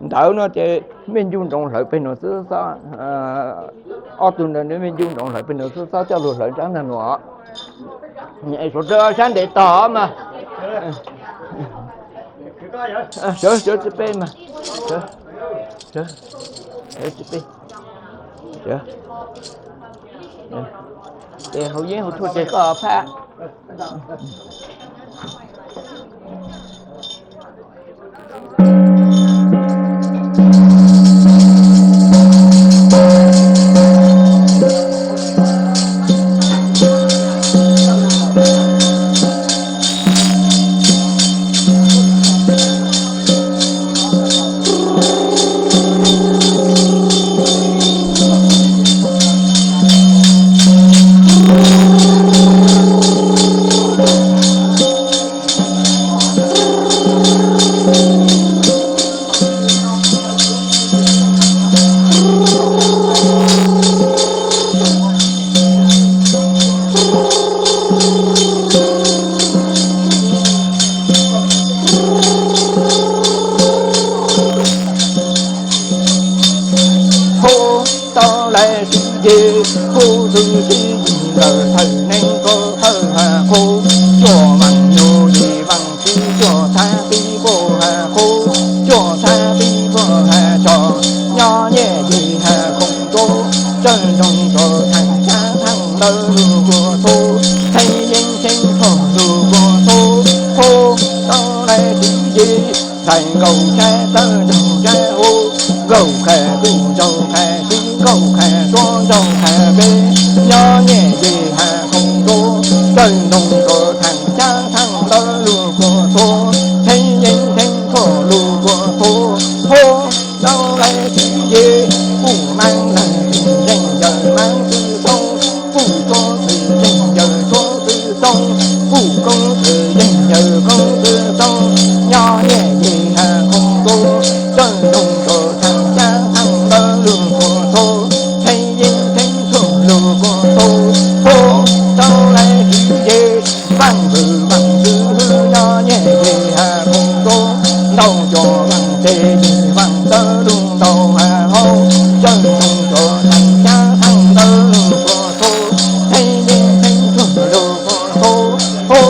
Ntawd no ces mej ncu nroos hlawv peg nuav xwb xob, ob tug ntawd mej ncu nroos hlawv peg nuav xwb xob coj lug hlawv nraab ntag nuav. Suav dlawg sab ntev tog mas. Sawv, sawv tsi peb mas. Sawv, sawv tsi peb. Ces hauv yeeb hauv tshuaj ces koj phab. Hu tau lawv tswv yim, hu txwv tswv yim ntawm thawm neeg rau thawj ha qub, cuaj vaam nyuj yim vaam tsib, cuaj txhab pib puag ha qub, cuaj txhab pib puag ha tso, nyob nyem yim ha khoom ntuj, tsaws nroog rua thaaj xyaav thaaj ntawv lug kua txhub, theej yeeb theej tshuaj lug kua txhub, hu tau lawv tswv yim, ntxhais nkaus sab tawv nraug sab ub, nkaus qha tuj nraug qha tsib, nkaus qha suab nraug qha peb, nyob nyem yim ha khoom ntuj, tsaws nroog rua thaaj xyaav thaaj ntawv lug kua txhub, theej yeeb theej tshuaj lug kua txhub, hu tau lawv tswv yim, kuj maab lawv txwv yeej yawg maab txwv xoob, kuj tshuab txwv yeej yawg tshuab txwv xoob, kuj koob txwv yeej yawg koob txwv xoob, nyob nyem yim ha khoom ntuj, tsaws nroog rua thaaj xyaav thaaj ntawv lug kua txhub, theej yeeb theej tshuaj lug kua txhub, hu tau lawv tswv yim, vaaj vwm vaaj txwv hwv nyob nyem yim ha khoom ntuj, ntau cuaj vaaj txhib yim vaaj ntawv lug ntau ha hauv, tsaws nroog rua thaaj xyaav thaaj ntawv lug kua txhub, theej yeeb theej tshuaj lug kua txhub, hu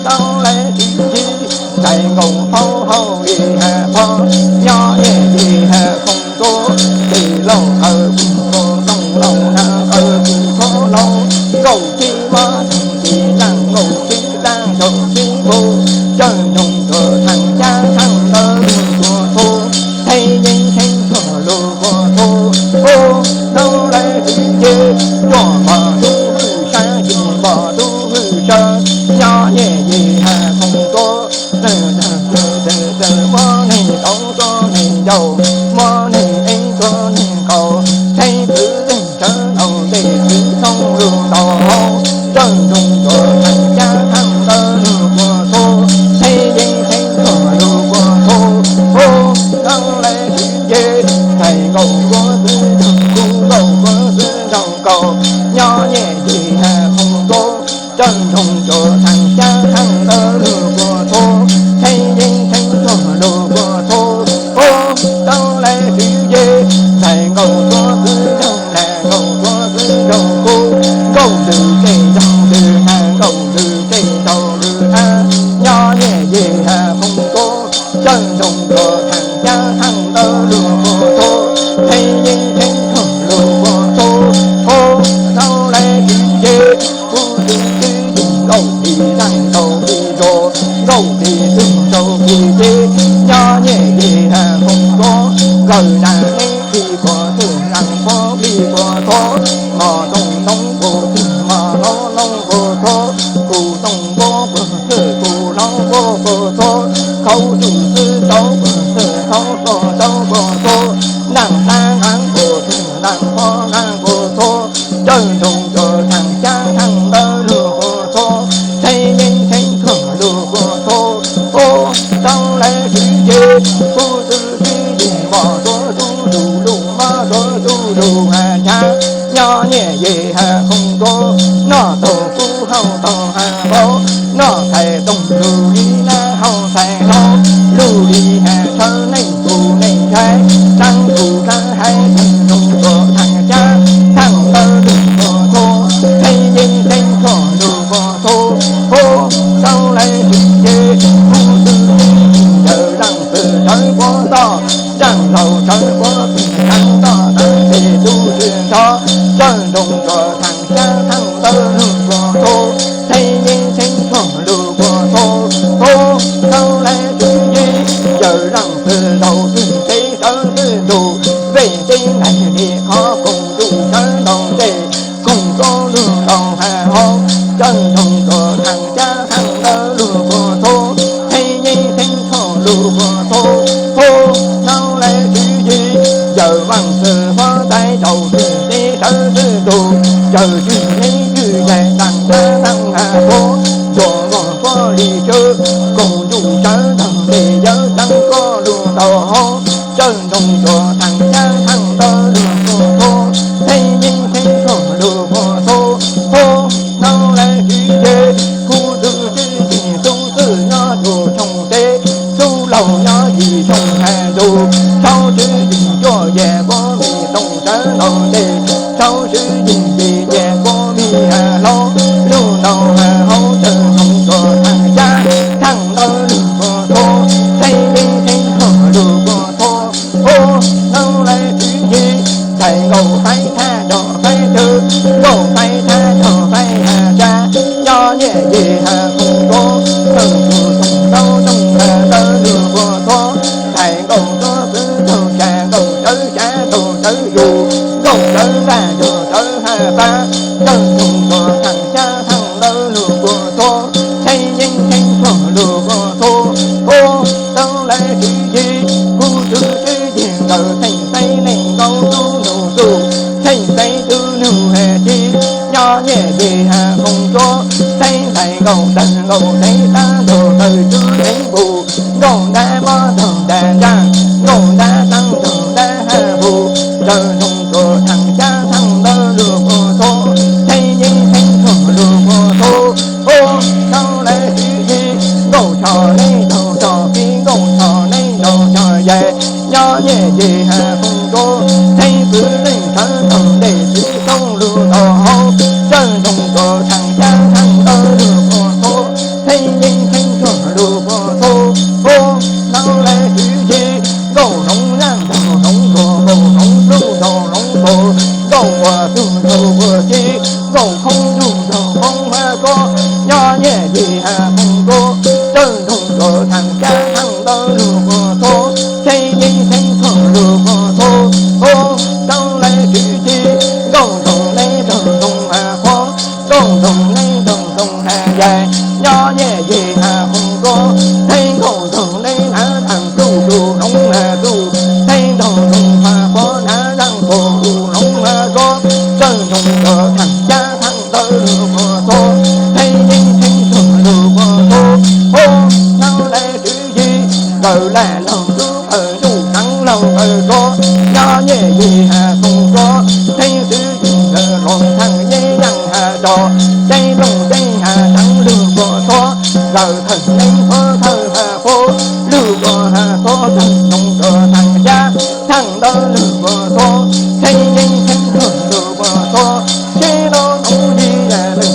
tau lawv tswv yim, ntxhais nkaus phauj hauv yim ha phauj, nyob nyem yim ha khoom ntuj, tij laug qhawv kws kua tooj, laug nab qhawv kws tshuab laug, nkaus tsib mob tug tij laag, nkaus tsib laag nraug tsib npug, tsaws nroog rua thaaj xyaav thaaj ntawv lug kua txhub, theej yeeb theej tshuaj lug kua txhub, hu tau lawv tswv yim, cuaj npog tub hwj sab, yim npog tub hwj sab, nyob nyem yim ha khoom ntuj, muab neeg tau tsua neeg yau, muab neeg eeb tsua neeg kaus, theej txwv leej tsawv laug ntej txwv xoob lug ntau hauv, tsaws nroog rua thaaj xyaav thaaj ntawv lug kua txhub, theej yeeb theej tshuaj lug kua txhub, hu tau lawv tswv yim, ntxhais nkaus kuv txwv nraug kuv, nkaus kuv txwv nraug kaus, nyob nyem yim ha khoom ntuj, tsaws nroog rua thaaj xyaav thaaj ntawv lug kua txhub, theej yeeb theej tshuaj lug kua txhub, hu tau lawv tswv yim, ntxhais nkaus kuv txwv nraug nag, nkaus kuv txwv nraug kub, nkaus lwm tej nraug lwm nag, nkaus lwm tej nraug lwm nag, nyob nyem yim ha khoom ntuj, tsaws nroog rua thaaj xyaav thaaj ntawv lug kua txhub, theej yeeb theej tshuaj lug kua txhub, hu tau lawv tswv yim, kuv txwv tswv yim nkaus pig zaaj nkaus pig zug, nkaus pig tug nraug pig teb, nyob nyem yim ha khoom ntuj, nkaus nraag neeb pig kua txwv, nraag puab pig kua txhub, mos tooj noob puag txwv, mos noob noob puag txhub, kuv tooj npuab puag txwv, kuv noob npuab puag txhub, khaub tug xwb tau puag txwv, khaub Txwj laug txwj teb sawv txwj ntug, vej teb nqaij li qhov koom ntuj sawv ntaus ntej, koom txob lug ntaus hav haub, cawj nroog tuam thaaj xyab thaaj ntawv lug puag txhub, theej yeeb theej tshuaj lug puag txhub, hu hnub lawv tswv yim, yawm vaaj txwv huab tais rau txwj teb sawv txwj ntug, yawm tswj yeeb tswj yaig taag xyab taag hav haub, ntsuag muag puab li tswb, koom ntuj sawv ntaus ntej yawv txeev koj lug ntaus haub, cawj nroog tuam thaaj xyab thaaj ntawv lug puag txhub, theej yeeb theej tshuaj lug puag txhub, hu hnub lawv tswv yim, kuv tug tswv yim tub txwj nyob rua tshooj teb, tub laug nyob yim tshooj hav ntuj, thaub tswv yim cuaj yam puab mej toom sawv ntaus ntej, thaub tswv yim yim yam puab mej hav laub, lug ntaus hav haub cawj nroog tuam thaaj xyab thaaj ntawv lug puag txhub, theej yeeb theej tshuaj lug puag txhub, hu hnub lawv tswv yim, ntxhais nkauj faib thab rog faib twg, nkauj faib thab rog faib hav sab, nyob nyiaj yim hav koom ntuj, txheej tug toom ntaub toom hav ntawv lug puag txhub, ntxhais nkauj tuab txwv taug tsa, nkauj tsawv tsa taug tsawv yug, nkauj tsawv ntaj rog tsawv hav pab, cawj nroog tuam thaaj xyab thaaj ntawv lug puag txhub, theej yeeb theej tshuaj lug puag txhub, hu hnub lawv tswv yim, kuv tug tswv yim nkawm theej xaiv neej nkaus tub nug txuj, theej xaiv tub nug hav tsi, nyob nyiaj yim hav koom ntuj, xaiv ntxhais nkauj tawg nkauj tev tab nrug tawg tswv teev npum, nkauj ntab mob nrug ntab nraag, nkauj ntab taab nrug ntab hav npum, cawj nroog tuam thaaj xyab thaaj ntawv lug puag txhub, theej yeeb theej tshuaj lug puag txhub, hu hnub lawv tswv yim, nkauj tsho neb nraug tsho kib, nkauj tsho neb nraug tsho yaig, nyob nyiaj yim hav koom ntuj, theej txwv leej sawv ntaus ntej txwv xoob lug ntaus haub, cawj nroog tuam thaaj xyab thaaj ntawv lug puag txhub, theej yeeb theej tshuaj lug puag txhub, hu hnub lawv tswv yim, nkauj hloov nab nraug hloov tuag, nkauj hloov plub nraug hloov tuag, nkauj ua tug nraug ua ci, nkauj khoob tug nraug khoob hav txhub, nyob nyiaj yim hav koom ntuj, cawj nroog tuam thaaj xyab thaaj ntawv lug puag txhub, theej yeeb theej tshuaj lug puag txhub, hu hnub lawv tswv yim, nkauj nraug neb nraug ntxoo hav qhuav, nkauj nraug neb nraug ntxoo hav yaig, nyob nyiaj yim hav koom ntuj, theej nkauj nraug neb hnav zaaj txuj lug hloov hav txuj, theej nraug ntxoo hav qhuav hnav zaaj txuj lug hloov hav txhub, cawj nroog tuam thaaj xyab thaaj ntawv lug puag txhub, theej yeeb theej tshuaj lug puag txhub, hu hnub lawv tswv yim, nkawm lam laug tub qawm ntuj txheev laug qawm txhub, nyob nyiaj yim hav koom ntuj, theej tswv yim nkawm hluas thaaj yeeb yaaj hav tso, ceeb looj ceeb hav txheev lug puag txhub, nkawm thawj neeb huab thawj hav qub, lug puag hav txhub cawj nroog tuam thaaj xyab thaaj ntawv lug puag txhub, theej yeeb theej tshuaj lug puag txhub, sib lub hloov yim yam lwm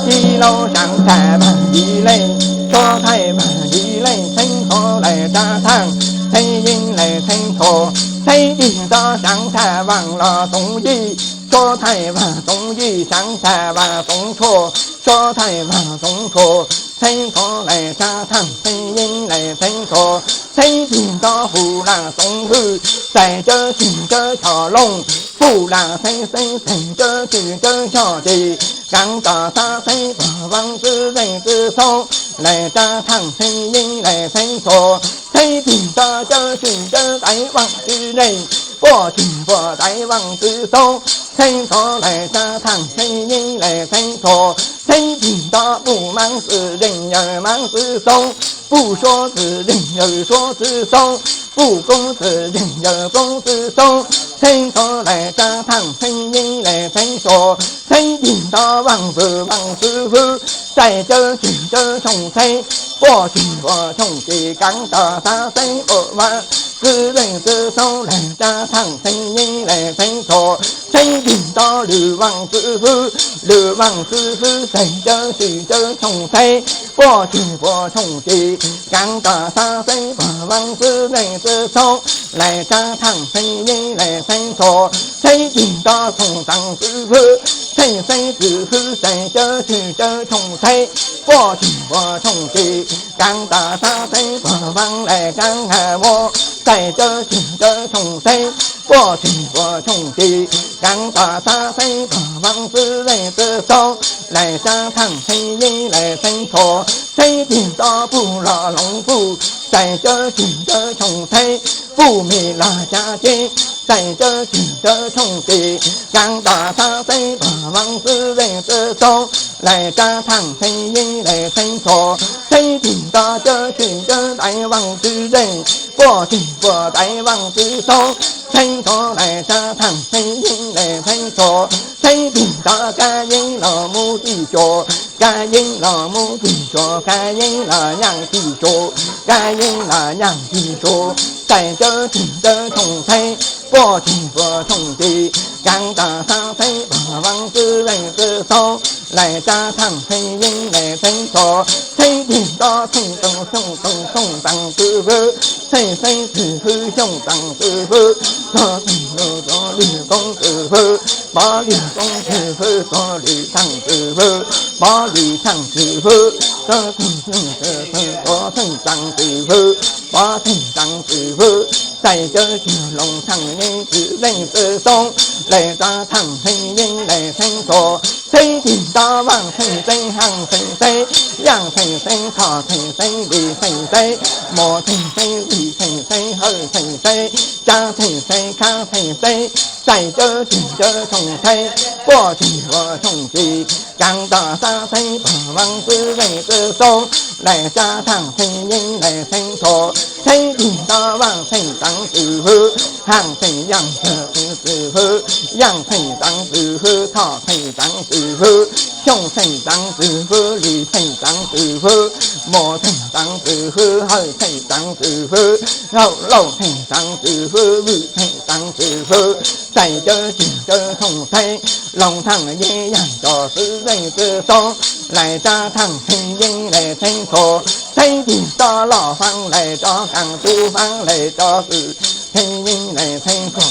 Tij laug Saav Thaaj Vaaj Yij Leej, Suav Thaij Vaaj Yij Leej, Xeev Khuam Laim Tsav Thaaj, Xeev Yeeb Laim Xeev Txhua, Xeev Yig Txov Saav Thaaj Vaaj Los Xoov Yij, Suav Thaij Vaaj Xoov Yij, Saav Thaaj Vaaj Xoov Tshuaj, Suav Thaij Vaaj Xoov Txhua, Xeev Khuam Laim Tsav Thaaj, Xeev Yeeb Laim Xeev Txhua, Xeev Yig Txov Hu Laaj Xoov Hwj, Txais Cawv Tswg Cawv Choj Looj, Puj Laaj Xeev Xeeb Xeem Cawv Tswg Cawv Choj Tis, Kaav Toj Xav Xeeb Pog Vaaj Txwv Zeej Txwv Xoob, Laim Tsav Thaaj, Xeev Yeeb Laim Xeev Txhua, Xeev Yig Txov Cawv Tswg Cawv Taiv Vaaj Txwv Zeej, Puj Tswg Puj Taiv Vaaj Txwv Xoob, Xeev Txhua Laim Tsav Thaaj, Xeev Yeeb Laim Xeev Txhua, Xeev Yig Txov Puj Maav Txwv Zeej Yawg Maav Txwv Xoob, Puj Suav Txwv Zeej Yawg Suav Txwv Xoob, Puj Koob Txwv Zeej Yawg Koob Txwv Xoob, Xeev Txhua Laim Tsav Thaaj, Xeev Yeeb Laim Xeev Txhua, Xeev Yig Txov Vaaj Txwv Vaaj Txwv Hwj, Txais Cawv Tswg Cawv Tshooj Xeeb, Puj Tswg Puj Tshooj Tis, Kaav Toj Xav Xeeb Puj Vaaj Txwv Zeej Txwv Xoob, Laim Tsav Thaaj, Xeev Yeeb Laim Xeev Txhua, Xeev Yig Txov Lwm Vaaj Txwv Hwb, Lwm Vaaj Txwv Hwb, Xais Cawv Tsis Cawv Tshooj Thaib, Puaj Tsis Puaj Tshooj Tsis, Kaav Tom Xab Xeeb Puag Vaab Xwb Leej Txwv Xoob, Laim Tsab Thaaj Xeeb Yeeb Leej Xeeb Txhua, Txheeb Tig Tob Tshooj Txaas Txwv Hwb, Txheej Xeeb Txwv Hwb, Xais Cawv Tsis Cawv Tshooj Thaib, Puaj Tsis Puaj Tshooj Tsis, Kaav Tom Xab Xeeb Puag Vaab Leej Kaav Has Muab, Xais Cawv Tsis Cawv Tshooj Thaib, Puaj Tsis Puaj Tshooj Tsis, Kaav Tom Xab Xeeb Puag Vaab Xwb Leej Txwv Xoob, Laim Tsab Thaaj Xeeb Yeeb Leej Xeeb Txhua, Txheeb Tig Tob Puj Lom Loov Puj, Xais Cawv Tsis Cawv Tshooj Thaib, Puj Mim Lom Caav Ceeb, Xais Cawv Tsis Cawv Tshooj Tsis, Kaav Tom Xab Xeeb Puag Vaab Xwb Leej Txwv Xoob, Laim Tsab Thaaj Xeeb Yeeb Leej Xeeb Txhua, Txheeb Tig Tob Cawv Tsis Cawv Daiv Vaaj Txwv Zeej, Puaj Tsis Puaj Daiv Vaaj Txwv Xoob, Txheeb Txhua Laim Tsab Thaaj Xeeb Yeeb Leej Xeeb Txhua, Txheeb Tig Tob Kab Yeeb Los Muv Tij Suav, Kab Yeeb Los Muv Tij Suav, Kab Yeeb Los Yaaj Tij Suav, Kab Yeeb Los Yaaj Tij Suav, Xais Cawv Tsis Cawv Tshooj Thaib, Puaj Tsis Puaj Tshooj Tsis, Kaav Tom Xab Xeeb Puag Vaab Xwb Leej Txwv Xoob, Laim Tsab Thaaj Xeeb Yeeb Leej Xeeb Txhua, Txheeb Tig Tob Xyooj Toog Xyooj Toog Xyooj Txaas Txwv Hwb, Txheej Xeeb Txwv Hwb Xyooj Txaas Txwv Hwb, Txhua Txwv Lug Txhua Lwg Koob Txwv Hwb, Pov Lwg Koob Txwv Hwb, Txhua Lwg Thaaj Txwv Hwb, Pov Lwg Thaaj Txwv Hwb, Txhua Txwv Lwg Txwv Hwb, Txhua Txwv Txaas Txwv Hwb, Pov Txwv Txaas Txwv Hwb, Xais Cawv Tsis Loos Thaaj Yeeb Txwv Leej Txwv Xoob, Laim Tsab Thaaj Xeeb Yeeb Leej Xeeb Txhua, Txheeb Tig Tob Vaaj Xeeb Xeeb, Haaj Xeeb Xeeb, Yaaj Xeeb Xeeb, Thoj Xeeb Xeeb, Lis Xeeb Xeeb, Muas Xeeb Xeeb, Lis Xeeb Xeeb, Hawj Xeeb Xeeb, Tsab Xeeb Xeeb, Khaab Xeeb Xeeb, Xais Cawv Tsis Cawv Tshooj Thaib, Puaj Tsis Puaj Tshooj Tsis, Kaav Tom Xab Xeeb Puag Vaab Xwb Leej Txwv Xoob, Laim Tsab Thaaj Xeeb Yeeb Leej Xeeb Txhua, Txheeb Tig Tob Vaaj Xeeb Txaas Txwv Hwb, Haaj Xeeb Yaaj Txwv Txwv Hwb, Yaaj Xeeb Txaas Txwv Hwb, Thoj Xeeb Txaas Txwv Hwb, Xyooj Xeeb Txaas Txwv Hwb, Lis Xeeb Txaas Txwv Hwb, Muas Xeeb Txaas Txwv Hwb, Hawj Xeeb Txaas Txwv Hwb, Hauj Lauj Xeeb Txaas Txwv Hwb, Vwm Xeeb Txaas Txwv Hwb, Xais Cawv Tsis Cawv Tshooj Thaib, Loos Thaaj Yeeb Yaaj Tso Xwb Leej Txwv Xoob, Laim Tsab Thaaj Xeeb Yeeb Leej Xeeb Txhua, Txheeb Tig Tob Loj Faab Leej Tso Kaaj, Tub Faab Leej Tso Xwm, Xeeb Yeeb Leej Xeeb Txhua.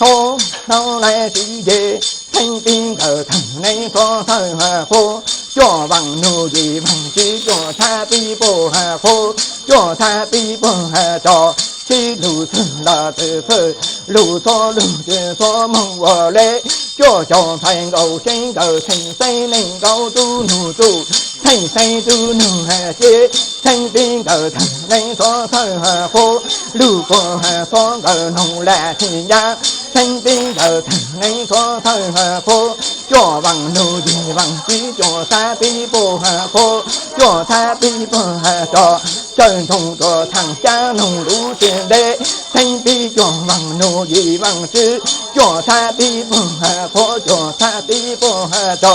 Txhua tau lais tiv ces, Txheeb Pib Nkawm Theej Neeb Txhua Thawj Has Qhuab, Cuaj Vaaj Nug Yim Vaaj Tsib, Cuaj Txhab Pib Puag Has Qhuab, Cuaj Txhab Pib Puag Has Tso, Tsib Lug Txwg Los Txwg Txhwj, Lug Txhua Lug Txwg Txhua Moog Ua Le, Cuaj Caug Ntxhais Nkaus Seeb Nkawm Theej Xeeb, Neeg Nkaus Tub Nug Txuj, Theej Xeeb Tub Nug Has Siab, Txheeb Pib Nkawm Theej Neeb Txhua Thawj Has Qhuab, Lug Puag Has Txhua Nkawm Noog Lam Theej Yaj, Txheeb Pib Nkawm Theej Neeb Txhua Thawj Has Qhuab, Cuaj Vaaj Nug Yim Vaaj Tsib, Cuaj Txhab Pib Puag Has Qhuab, Cuaj Txhab Pib Puag Has Tso, Cawg Ntsoog Tuam Thaaj Xyab Noog Lub Txwj Nteb, Txheeb Pib Cuaj Vaaj Nug Yim Vaaj Tsib, Cuaj Txhab Pib Puag Has Qhuab, Cuaj Txhab Pib Puag Has Tso,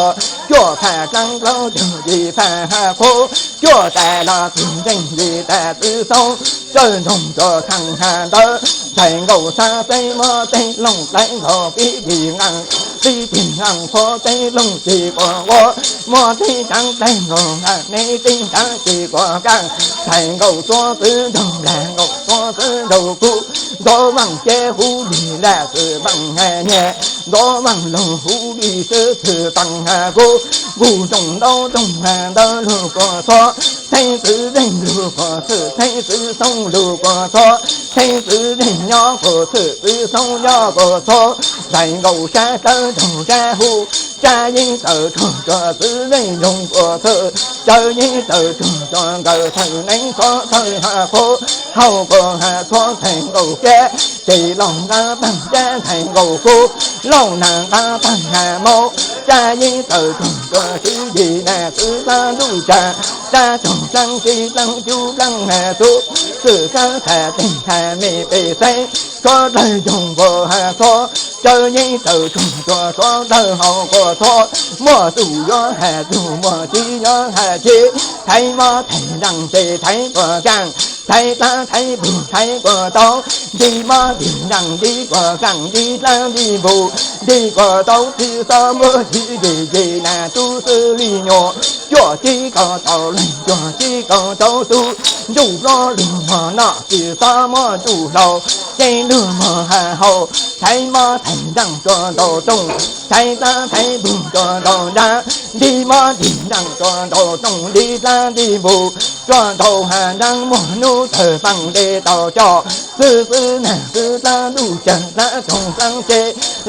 Cuaj Txhab Kaab Plaub Caug Yim Txhab Has Qhuab, Cuaj Txhab Los Txwg Nkeeg Yim Txhab Txwv Xoob, Cawg Ntsoog Tuam Thaaj Has Ntawv, Ntxhais Nkaus Xab Xeeb Muab Teb Looj Dlawb Nkaus Pib Yim Nqaa, Pib Yim Nqaa Qhuab Teb Looj Tsis Quas Quab, Muab Teb Kaav Dlaag Nkaus Nqaa, Neb Teb Kaav Tsis Quas Kaaj, Ntxhais Nkaus Txuab Txwv Nraug Nplaag, Nkaus Txuab Txwv Nraug Kub, Ntxoov Vaaj Siab Hub Lig Laj, Xwm Vaaj Has Nyiam, Ntxoov Vaaj Loog Hub Lig Xwb, Xwm Vaaj Has Kub, Nkuj Toog Ntaub Toog Has Ntawv Lug Puag Txhua, Txheeb Txwv Zeej Lug Puag Txhwj, Txheeb Txwv Xoob Lug Puag Txhua, Txheeb Txwv Zeej Nyob Puag Txhwj, Txwv Xoob Nyob Puag Txhua, Ntxhais Nkaus Sab Tawv Nraug Sab Hub, Sab Yeeb Tawv Tsuag Tsuag, Txwv Zeej Yoog Puag Txhwj, Sab Yeeb Tawv Tsuag Tsuag, Nkawm Theej Neeb Txhua Thawj Has Qhuab, Hauj Puag Has Txhua Ntxhais Nkaus Siab, Ces Lauj Nqaab Taag Sab Ntxhais Nkaus Kub, Lauj Naag Nqaab Taag Has Moob, Sab Yeeb Tawv Tsuag Tsuag, Sib Yim Naag Txwv Xab Ntuj Tsaag, Sab Tsuag Xab Sib Xab Cub Xab Has Txub, Xwm Xab Txhais Teeg Txhais Mej Pej Xeeb, suav dawg yoog npua has txhua, tsawv yeeb tsawv tsoog tuag suav dawg haus npua txhua, muaj txuj yuav has txuj muaj tsis yuav has tsis, thaiv mob thaiv nraag ces thaiv kuas kaaj, thaiv dlaab thaiv npug thaiv kuas tau, nti mob nti nraag nti kuas kaaj nti dlaab nti npug nti kuas tau, tsi xob muab tsi yim yim nas tub xwb li nyuas, cuaj tsi kaum tau leej cuaj tsi kaum tau tub, ntsuj plob lug muag noj tsi xob muab ntsuj hlauv, ces lug muag has haus, thaiv mob thaiv nraag tsuas ntau toog, thaiv dlaab thaiv npug tsuas ntau nraag, nti mob nti nraag tsuas ntau toog nti dlaab nti npug, tsuas ntau has nraag muaj nub tawg faaj le tau coj, xwb xwb nag xwb dlaab ntuj caag dlaab tsoog dlaab ce,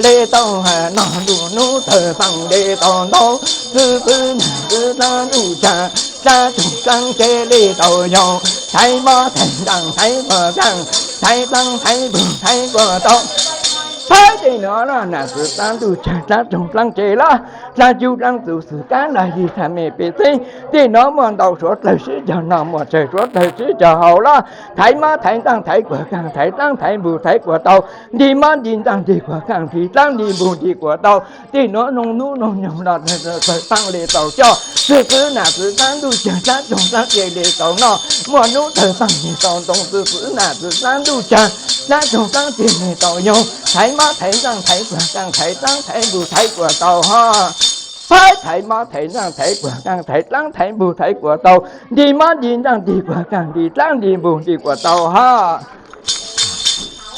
le tau has noj ntuj nub tawg faaj le tau ntau, xwb xwb nag xwb dlaab ntuj caag dlaab tsoog dlaab ce le tau yoog, thaiv mob thaiv nraag thaiv kuas kaaj, thaiv dlaab thaiv npug thaiv kuas tau. Thaiv tej nuav lug nag xwb dlaab ntuj caag dlaab tsoog dlaab ce lug, dlaab cub dlaab txug xwm kab lug yig txha me pej xeeb, tej nuav muaj ntau suav dlawg sib cog noj muaj tsawg suav dlawg sib cog haus lug, thaiv mob thaiv nraag thaiv kuas kaaj thaiv dlaab thaiv npug thaiv kuas tau, nti mob nti nraag nti kuas kaaj nti dlaab nti npug nti kuas tau, tej nuav noog nub noog nyoog los tawg faaj le tau coj, xwb xwb nag xwb dlaab ntuj caag dlaab tsoog dlaab ce le tau noj, muaj nub tawg faaj le tau ntoo, xwb xwb nag xwb dlaab ntuj caag dlaab tsoog dlaab ce le tau yoog, thaiv mob thaiv nraag thaiv kuas kaaj thaiv dlaab thaiv npug thaiv kuas tau hab. Thaiv, thaiv mob thaiv nraag thaiv kuas kaaj thaiv dlaab thaiv npug thaiv kuas tau, nti mob nti nraag nti kuas kaaj nti dlaab nti npug nti kuas tau hab.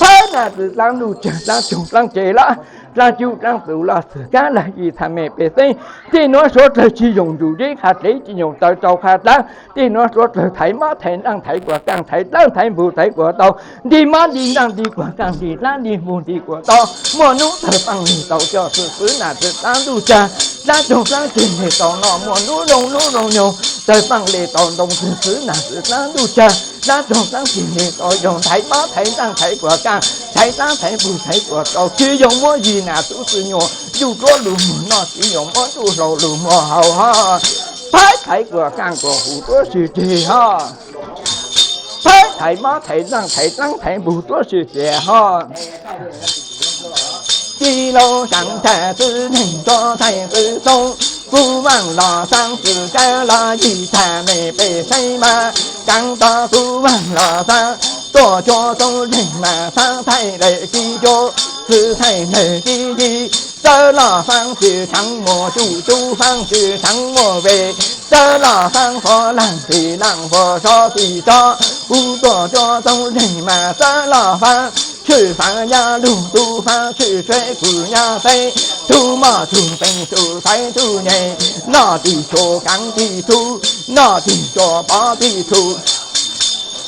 Thaiv nag xwb dlaab ntuj caag dlaab tsoog dlaab ce lug, dlaab cub dlaab txug lug xwm kab lug yig txha me pej xeeb, tej nuav suav dlawg tsi yoog ntsum zeb qha dlev tsi yoog taw rau qha dlaab, tej nuav suav dlawg thaiv mob thaiv nraag thaiv kuas kaaj thaiv dlaab thaiv npug thaiv kuas tau, nti mob nti nraag nti kuas kaaj nti dlaab nti npug nti kuas tau, muaj nub tawg faaj le tau coj, xwb xwb nag xwb dlaab ntuj caag dlaab tsoog dlaab ce le tau noj, muaj nub noog nub noog nyoog tawg faaj le tau ntoo, xwb xwb nag xwb dlaab ntuj caag dlaab tsoog dlaab ce le tau yoog, thaiv mob thaiv nraag thaiv kuas kaaj thaiv dlaab thaiv npug thaiv kuas tau, tsi yoog muab yig nas tub xwb nyuas, ntsuj plob lug muag noj tsi yoog muab ntsuj hlauv lug muag haus hab. Thaiv, thaiv kuas kaaj kuas huv tuab si ceg hab. Thaiv, thaiv mob thaiv nraag thaiv dlaab thaiv npug tuab si ceg hab. Tij laug Saab Thaj xwb neeg tso thaij xwb xoob, Kub Vaaj Los Xaab xwm kab los yig txha me pej xeeb mas, kaav tau Kub Vaaj Los Xaab tuaj cuab xoob zeeg mas, Xaab Thaj lawm tib cuab, Xwm Thaj lawm tib yig, Xab Loj Faab tsi tshaav muaj tsuj, Tub Faab tsi tshaav muaj ve, Xab Loj Faab fov laag tsi laag fov sov tsi sov, kuv tuaj cuab xoob zeeg mas Xab Loj Faab tshwj Faab nyab lug, Tub Faab tshwj Xeeb, kuv nyab Xeeb, tug moj tug peem tug xaiv tug nyem, noj tib tug kaav tib tug, noj tib tug pov tib tug.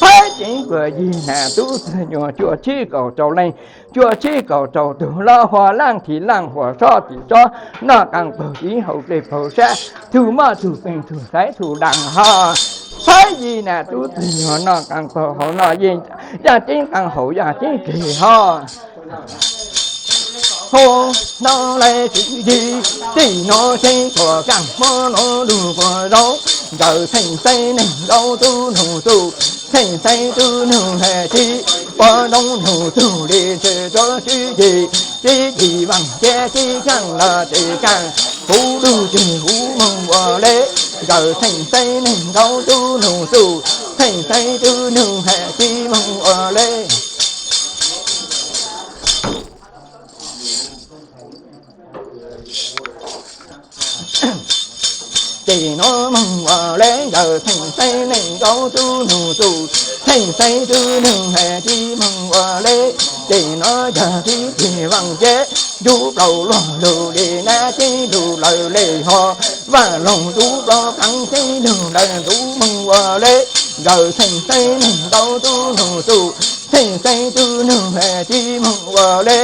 Peb ceev kuas yig nas tub txwg nyuas cuaj tsib kaum rau leej, cuaj tsib kaum rau tug, loj huam laaj thim laaj huam sov thim sov, noj qaa paug tiv haus dlej paug sab, tug moj tug peem tug xaiv tug laag hov. Peb yig nas tub txwg nyuas noj qaa paug haus noj yeej, yaaj ceeb qaa haus yaaj ceeb dlej hov. Hu, nov lawm tsis yig, tij nov tseeb tuam kaaj, hmoov nov lug kuas zaub, Nkawd Txheej Xeeb neeg nkaub tub nug txuj, Txheej Xeeb tub nug has tsi, puab nub nug txuj le tsi tsuav sib yig, sib yig vaaj ceb sib kaaj los tsis kaaj, huv lug tsis huv moog ua le, Nkawd Txheej Xeeb neeg nkaub tub nug txuj, Txheej Xeeb tub nug has tsi moog ua le. Ces nov moog ua le, Nkawd Txheej Xeeb neeg nkaub tub nug txuj, Txheej Xeeb tub nug has tsi moog ua le. Ces nov yog tib teg vaaj ceb, ncu plaub luag lug li nab ceb lug lawm le hov, Vaaj Loog ncu plaub kaav ceb lug lawm ncu moog ua le, Nkawd Txheej Xeeb neeg nkaub tub nug txuj, Txheej Xeeb tub nug has tsi moog ua le.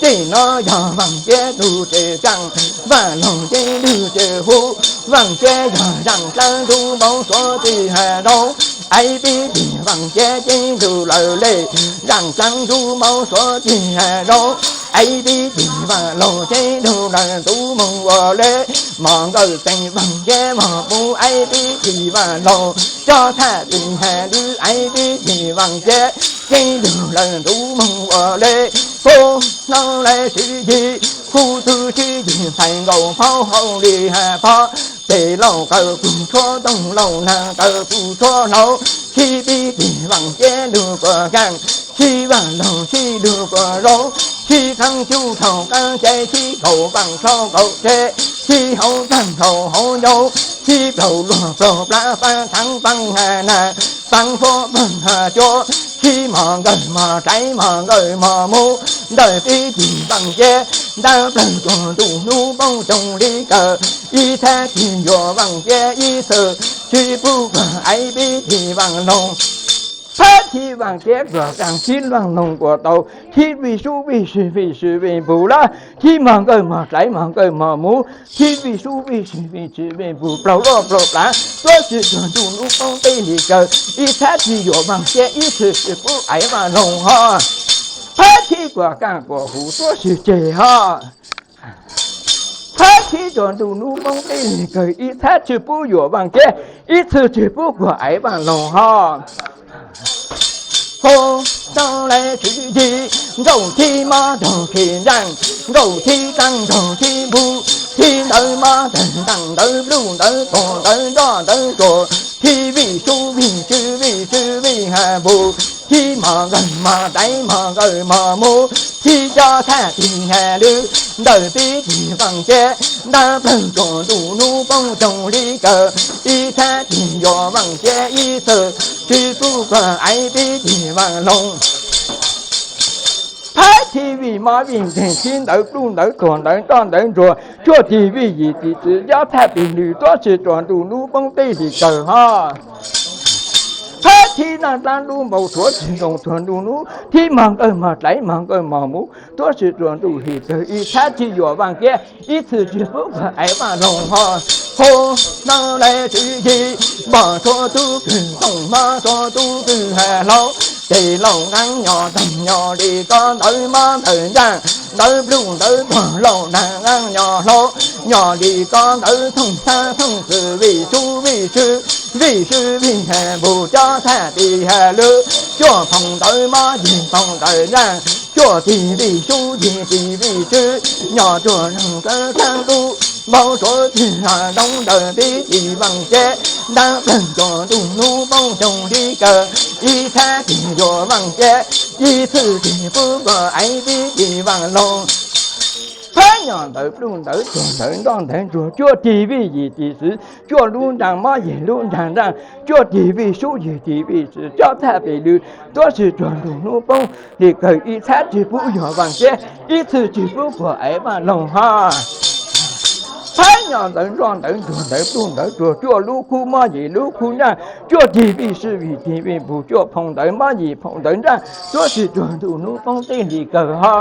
Tej nov yog vaaj ceb lug tsis kaaj, Vaaj Loog ceb lug tsis huv, vaaj ceb yog zaaj dlaab ncu moog suav tsis has zoo, aib pib tig vaaj ceb ceb lug lawm le, zaaj dlaab ncu moog suav tsis has zoo. Aib pib tis Vaaj Loog ces lug lawm ntuj moog ua le, mos nkawj txeem Vaaj Ceb mog pub aib pib tis Vaaj Loog, cob thaj tis has lwb aib pib tis Vaaj Ceb, ces lug lawm ntuj moog ua le, kub hnub le tswv yim, kub tug tswv yim ntxhais nkaus phaub hauv li has phob, tes lauj kaw kug tshuab toog lauj nag kaw kug tshuab hlau, sib pib tis Vaaj Ceb lug kua kaaj, sib Vaaj Loog sib lug kua zaub, sib khaab cub thaum qaab cai, sib kaum vaaj tshau kaum tsheb, sib hauv tag thaum hauv ncaub, sib plaug luag plaug plab, paab thaav paab has nag, paab fuab paab has cuab, sib mos nkawj mos dlaiv mos nkawj mos mub, ntawm pib tis Vaaj Ceb, ntab plawg tsuas ntuj nub poob coog li kawg, ib thab tis yuav Vaaj Ceb ib txhis, sib pub kuag aib pib tis Vaaj Loog. Phab thib Vaaj Ceb kuag kaaj, sib Vaaj Loog kuag tau, sib vij sub vij sw vij sw vij npug lab, sib mos nkawj mos dlaiv mos nkawj mos mub, sib vij sub vij sw vij sw vij npug, plaug luaj plaug plav, tuab tsi tsuag ntuj nub poob teb li kawg, ib thab tis yuav Vaaj Ceb ib txhis, sib pub aib Vaaj Loog ho. Phab thib kuag kaaj kuag huv tuab tsi tseg ho. Phab thib tsuag ntuj nub poob teb li kawg, ib thab tsi pub yuav Vaaj Ceb, ib txhis tsi pub kuag aib Vaaj Loog ho. Kub hnub le tswv yim, nkaus thib mob nrog khis nraaj, nkaus thib qaab nrog thib npug, thib ntawv mob ntawv ntaaj ntawv pluj ntawv tuag ntawv nroj ntawv tsuag, thib vij sub vij tsw vij sw vij has npug, thib mos nkawj mos dlaiv mos nkawj mos mub, thib cob thaj tis has lwb ntawm pib tis Vaaj Ceb, ntab plawg tsuas ntuj nub poob coog li kawg, ib thab tis yuav Vaaj Ceb ib txhis, sib pub kuag aib pib tis Vaaj Loog. Phab thib vij mob vij nkeeg, thib ntawv pluj ntawv tuag ntawv nroj ntawv ntsuag, cuaj tis vij yim tis txwv, cob thaj tis lwg tuab tsi tsuag ntuj nub poob teb li kawg ho. Phab thib naj dlaab lub npau suav tsi zoo tsuag ntuj nub, thib mos nkawj mos dlaiv mos nkawj mos mub, tuab tsi tsuag ntuj li kawg, ib thab tis yuav Vaaj Ceb ib txhis, sib pub kuag aib Vaaj Loog ho. Kub hnub le tswv yim, npog tshuab tub kws tooj mob tshuab tub kws has hlau, tes lauj qaab nyo taag nyo li kob ntawv mob ntawv nraaj, ntawv pluj ntawv tuag lauj nag qaab nyo hlau, nyo li kob ntawv thooj thab thooj txwv vij sub vij tsw, vij sw vij has npug cob thaj tis has lwb, cuaj phoov ntawv mob yim phoov ntawv nraaj, cuaj tis vij sub yim tis vij tsw, nyo tsuag nug kawg thab lub, npau suav tsi has zoo ntawm pib tis Vaaj Ceb, ntab plawg tsuas ntuj nub poob coog li kawg, ib thab tis yuav Vaaj Ceb, ib txhis tis pub kuag aib pib tis Vaaj Loog. Phab nyo ntawv pluj ntawv tuag ntawv nroj ntawv ntsuag, cuaj tis vij yim tis txwv, cuaj lub nraag mob yim lub nraag nraaj, cuaj tis vij sub yim tis vij tsw, cob thaj tis lwg tuab tsi tsuag ntuj nub poob li kawg, ib thab tis pub yuav Vaaj Ceb, ib txhis tis pub kuag aib Vaaj Loog ho. Phab nyo ntawv nroj ntawv ntsuag ntawv pluj ntawv tuag, cuaj lub khub mob yim lub khub nraaj, cuaj tis vij sw yim tis vij npug, cuaj phoov ntawv mob yim phoov ntawv nraaj, tuab tsi tsuag ntuj nub poob teb li kawg ho.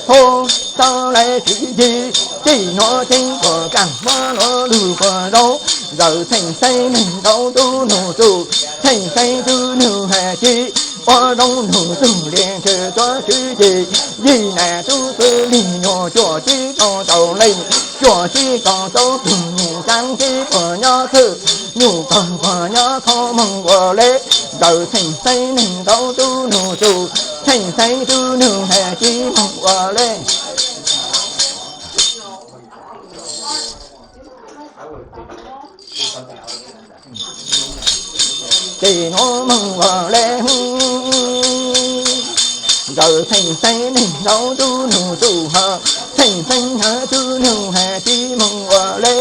Kub hnub le tswv yim, tij nuav ceeb kuag kaaj, muab nuav lug kuag zaub, zawv txheej xeeb neeg nkaus tub nug txug, txheej xeeb tub nug has tsi, ua zoo nug txug le ntshe tuab tswv yim, yim nam tub xwb le nyuas, cuaj tsib kaum tau leej, cuaj tsib kaum tau tug, nyuj kaab tsib puag nyob txwj, nyuj kaum puag nyob qhov moog ua le, zawv txheej xeeb neeg nkaus tub nug txug, txheej xeeb tub nug has tsi moog ua le. Ces nuav moog ua le, zawv txheej xeeb neeg nkaus tub nug txug, txheej xeeb has tub nug has tsi moog ua le.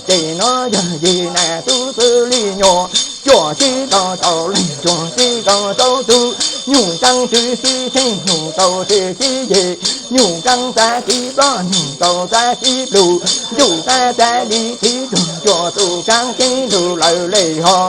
Ces nuav yog yim nam tub xwb le nyuas, cuaj tsib kaum tau leej, cuaj tsib kaum tau tug, nyuj kaab tsib tsib xeeb, nyuj kaum tsib tsib yim, nyuj kaab xav tsib plaub, nyuj kaum xav tsib plug, nyuj kaab xav li tsib tug, cuaj tug kaab ceeb lug lawm le ho,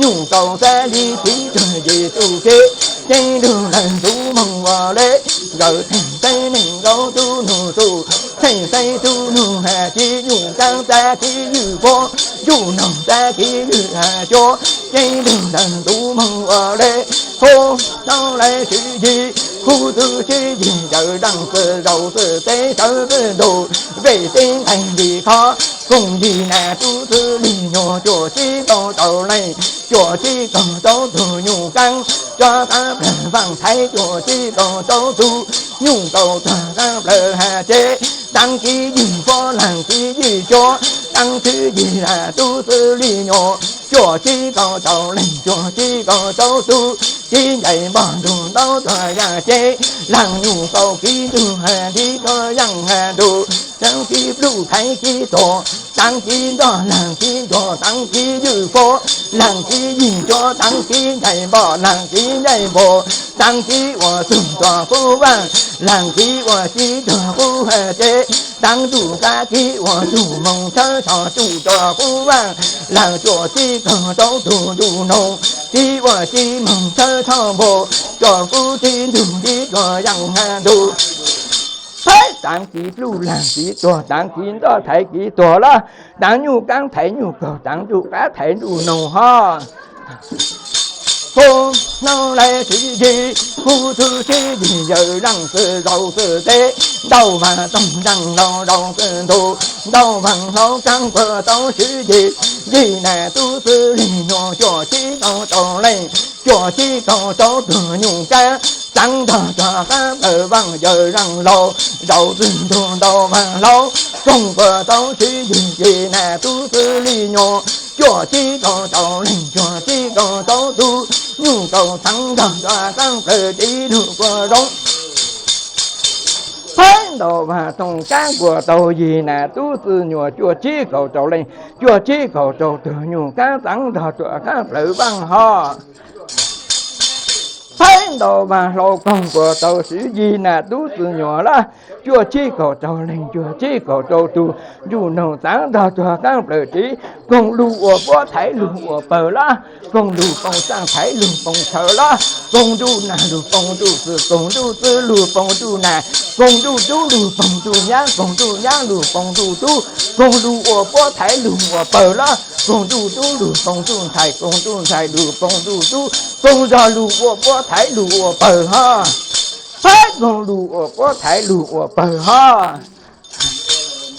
nyuj kaum xav li tsib tug, yim tug kev ceeb lug lawm ntuj moog ua le. Zawv txheej xeeb neeg nkaus tub nug txug, txheej xeeb tub nug has tsi, nyuj kaab xav tsib ywj puab, nyuj noog xav tsib ywj has cuab, ceeb lug lawm ntuj moog ua le. Kub hnub le tswv yim, Kuv txwv sib yig yawm zaaj txwj zaus txwj teb sawv txwj ntug, vej teb nqaij nti khob kooj yig nas tub txwv lig nyuag cuaj tsib kaum rau leej, cuaj tsib kaum rau tug nyuj kaab, tso qaab plawg vaaj thaiv cuaj tsib kaum rau tug nyuj kaus txog qaab plawg hav tsev, taav kiv yig puab laag kiv yig cuab, taav tswv yig nas tub txwv lig nyuag cuaj tsib kaum rau leej, cuaj tsib kaum rau tug, tsib ncaim npog ntug ntaub txog yaaj tsev, laag nyuj kaus kiv ntug hab nti txog yaaj hab ntug, taav kiv plub thaiv kiv tuag, taav kiv ntoj laag kiv ntuag, taav kiv ywj puab laag kiv yig cuab, taav kiv ncaim npog laag kiv ncaim npug, taav kiv ua txug tuag qub vaaj, laag kiv ua tsib tuag qub hav tsev, taav ntuj kaab kiv ua txug moog tshawb tog tsuj tuag qub vaaj, laag cuaj tsib kaum rau tug ntuj noog, kiv ua tsib moog tshawb tog npug, tsuj qub tsib ntug nti txog yaaj hab ntug. Thaiv taav kiv plub laag kiv tuag, taav kiv ntoj thaiv kiv tuag lawm, taav nyuj kaab thaiv nyuj kaus, taav ntuj qaab thaiv ntuj noog hov. Hu nub lawv sib yig, kuv txwv sib yig yawm zaaj txwj zaus txwj teb, ntau vaag toog zaaj laug zaus txwj ntug, ntau vaag hlau kaab puag tau sib yig, yig nas tub txwv lig nyuag cuaj tsib kaum rau leej, cuaj tsib kaum rau tug nyuj kaab, taav ntog txog qaab plawg vaaj yawm zaaj laug zaus txwj ntug, ntau vaag hlau koog puag tau sib yig, yig nas tub txwv lig nyuag cuaj tsib kaum rau leej, cuaj tsib kaum rau tug nyuj kaus, taav ntog txog qaab plawg tsiv lug kuas zoo. Thaiv ntau vaag toog kaab kuas tau yig nas tub txwv nyuag cuaj tsib kaum rau leej, cuaj tsib kaum rau tug nyuj kaab, taav ntog txog qaab plawg vaaj hov. Thaiv ntau vaag hlau koog kuas tau sib yig nas tub txwv nyuag lawm, cuaj tsib kaum rau leej, cuaj tsib kaum rau tug ntuj noog, taav ntog txog qaab plawg tsiv, koog lug ua puab thaiv lug ua pawg lawm, koog lug poog xaaj thaiv lug poog chaw lawm, koog ntuj nas lug poog ntuj txwv, koog ntuj txwv lug poog ntuj nas, koog ntuj tub lug poog ntuj nyab, koog ntuj nyab lug poog ntuj tub, koog lug ua puab thaiv lug ua pawg lawm, koog ntuj tub lug poog ntuj ntxhais, koog ntuj ntxhais lug poog ntuj tub, koog zog lug ua puab thaiv lug ua pawg hov. Thaiv koog lug ua puab thaiv lug ua pawg hov.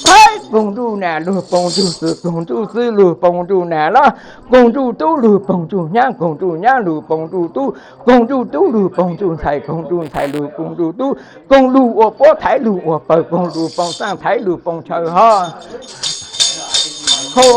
Thaiv koog ntuj nas lug poog ntuj txwv, koog ntuj txwv lug poog ntuj nas lawm, koog ntuj tub lug poog ntuj nyab, koog ntuj nyab lug poog ntuj tub, koog ntuj tub lug poog ntuj ntxhais, koog ntuj ntxhais lug poog ntuj tub, koog lug ua puab thaiv lug ua pawg, koog lug poog xaaj thaiv lug poog chaw hov. Hu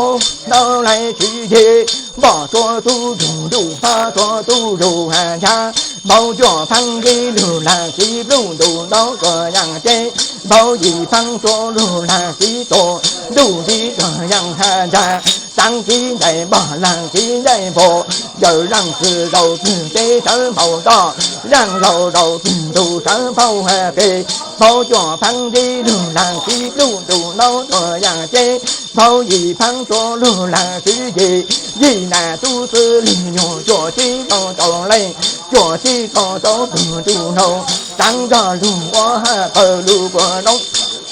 nub lawv sib yig, npog tsuav tub zug ntuj, npog tsuav tub zug hav nchaag, npau cuaj phaab nti lug laag kiv plub ntuj ntaub txog yaaj tsev, npau yim phaab tsuav lug laag kiv tuag, ntuj nti txog yaaj hav nchaag, taav kiv ncaim npog laag kiv ncaim npug, yawm zaaj txwj zaus txwj teb sawv npau toj, zaaj laug zaus txwj ntug sawv npau hav peg, npau cuaj phaab nti lug laag kiv plub ntuj ntaub txog yaaj tsev, npau yim phaab tsuav lug laag sib yig, yig nas tub txwv lig nyuag cuaj tsib kaum rau leej, cuaj tsib kaum rau tug ntuj noog, taav nrog lug ua hab pawg lug kuas zoo.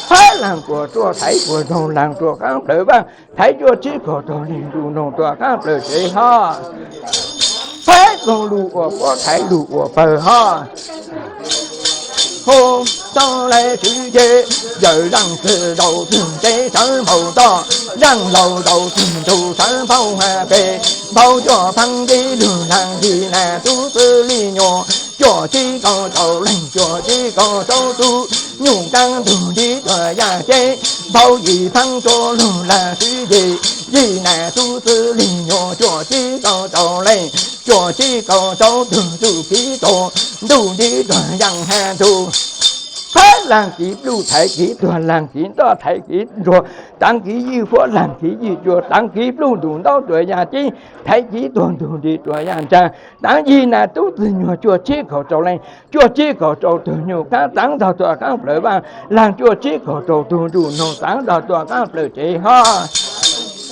Hab laag kuas ruaj thaiv kuas zoo, laag txog qaab plawg vaaj thaiv cuaj tsib kaum rau leej, ntuj noog txog qaab plawg tsev hov. Hab koog lug ua puab thaiv lug ua pawg hov. Hu nub lawv sib yig, yawm zaaj txwj zaus txwj teb sawv npau toj, zaaj laug zaus txwj ntug sawv npau hav peg, npau cuaj phaab nti lug laag yig nas tub txwv lig nyuag cuaj tsib kaum rau leej, cuaj tsib kaum rau tug nyuj kaab, ntuj nti txog yaaj tsev, npau yim phaab tsuav lug laag sib yig, yig nas tub txwv lig nyuag cuaj tsib kaum rau leej, cuaj tsib kaum rau tug ntuj kiv tuag, ntuj nti txog yaaj hav ntug. Hab laag kiv plub thaiv kiv tuag, laag kiv ntoj thaiv kiv ntsuag, taav kiv ywj puab laag kiv ywj cua, taav kiv plub ntuj ntaub txog yaaj tsev, thaiv kiv tuag ntuj nti txog yaaj nchaag, taav yig nas tub txwv nyuag cuaj tsib kaum rau leej, cuaj tsib kaum rau tug nyuj kaab, taav nrog txog qaab plawg vaaj, laag cuaj tsib kaum rau tug ntuj noog, taav nrog txog qaab plawg tsev hov.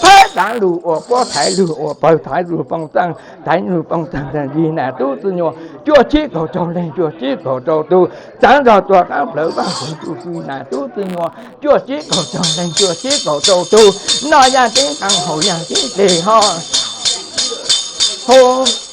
Hab taav lug ua puab thaiv lug ua pawg, thaiv lug poog xaaj thaiv lug poog xaaj, yig nas tub txwv nyuag cuaj tsib kaum rau leej, cuaj tsib kaum rau tug, taav nrog txog qaab plawg vaaj, koog ntuj txwv nas tub txwv nyuag cuaj tsib kaum rau leej, cuaj tsib kaum rau tug, noj yaaj teb qaab haus yaaj teb tes hov. Hu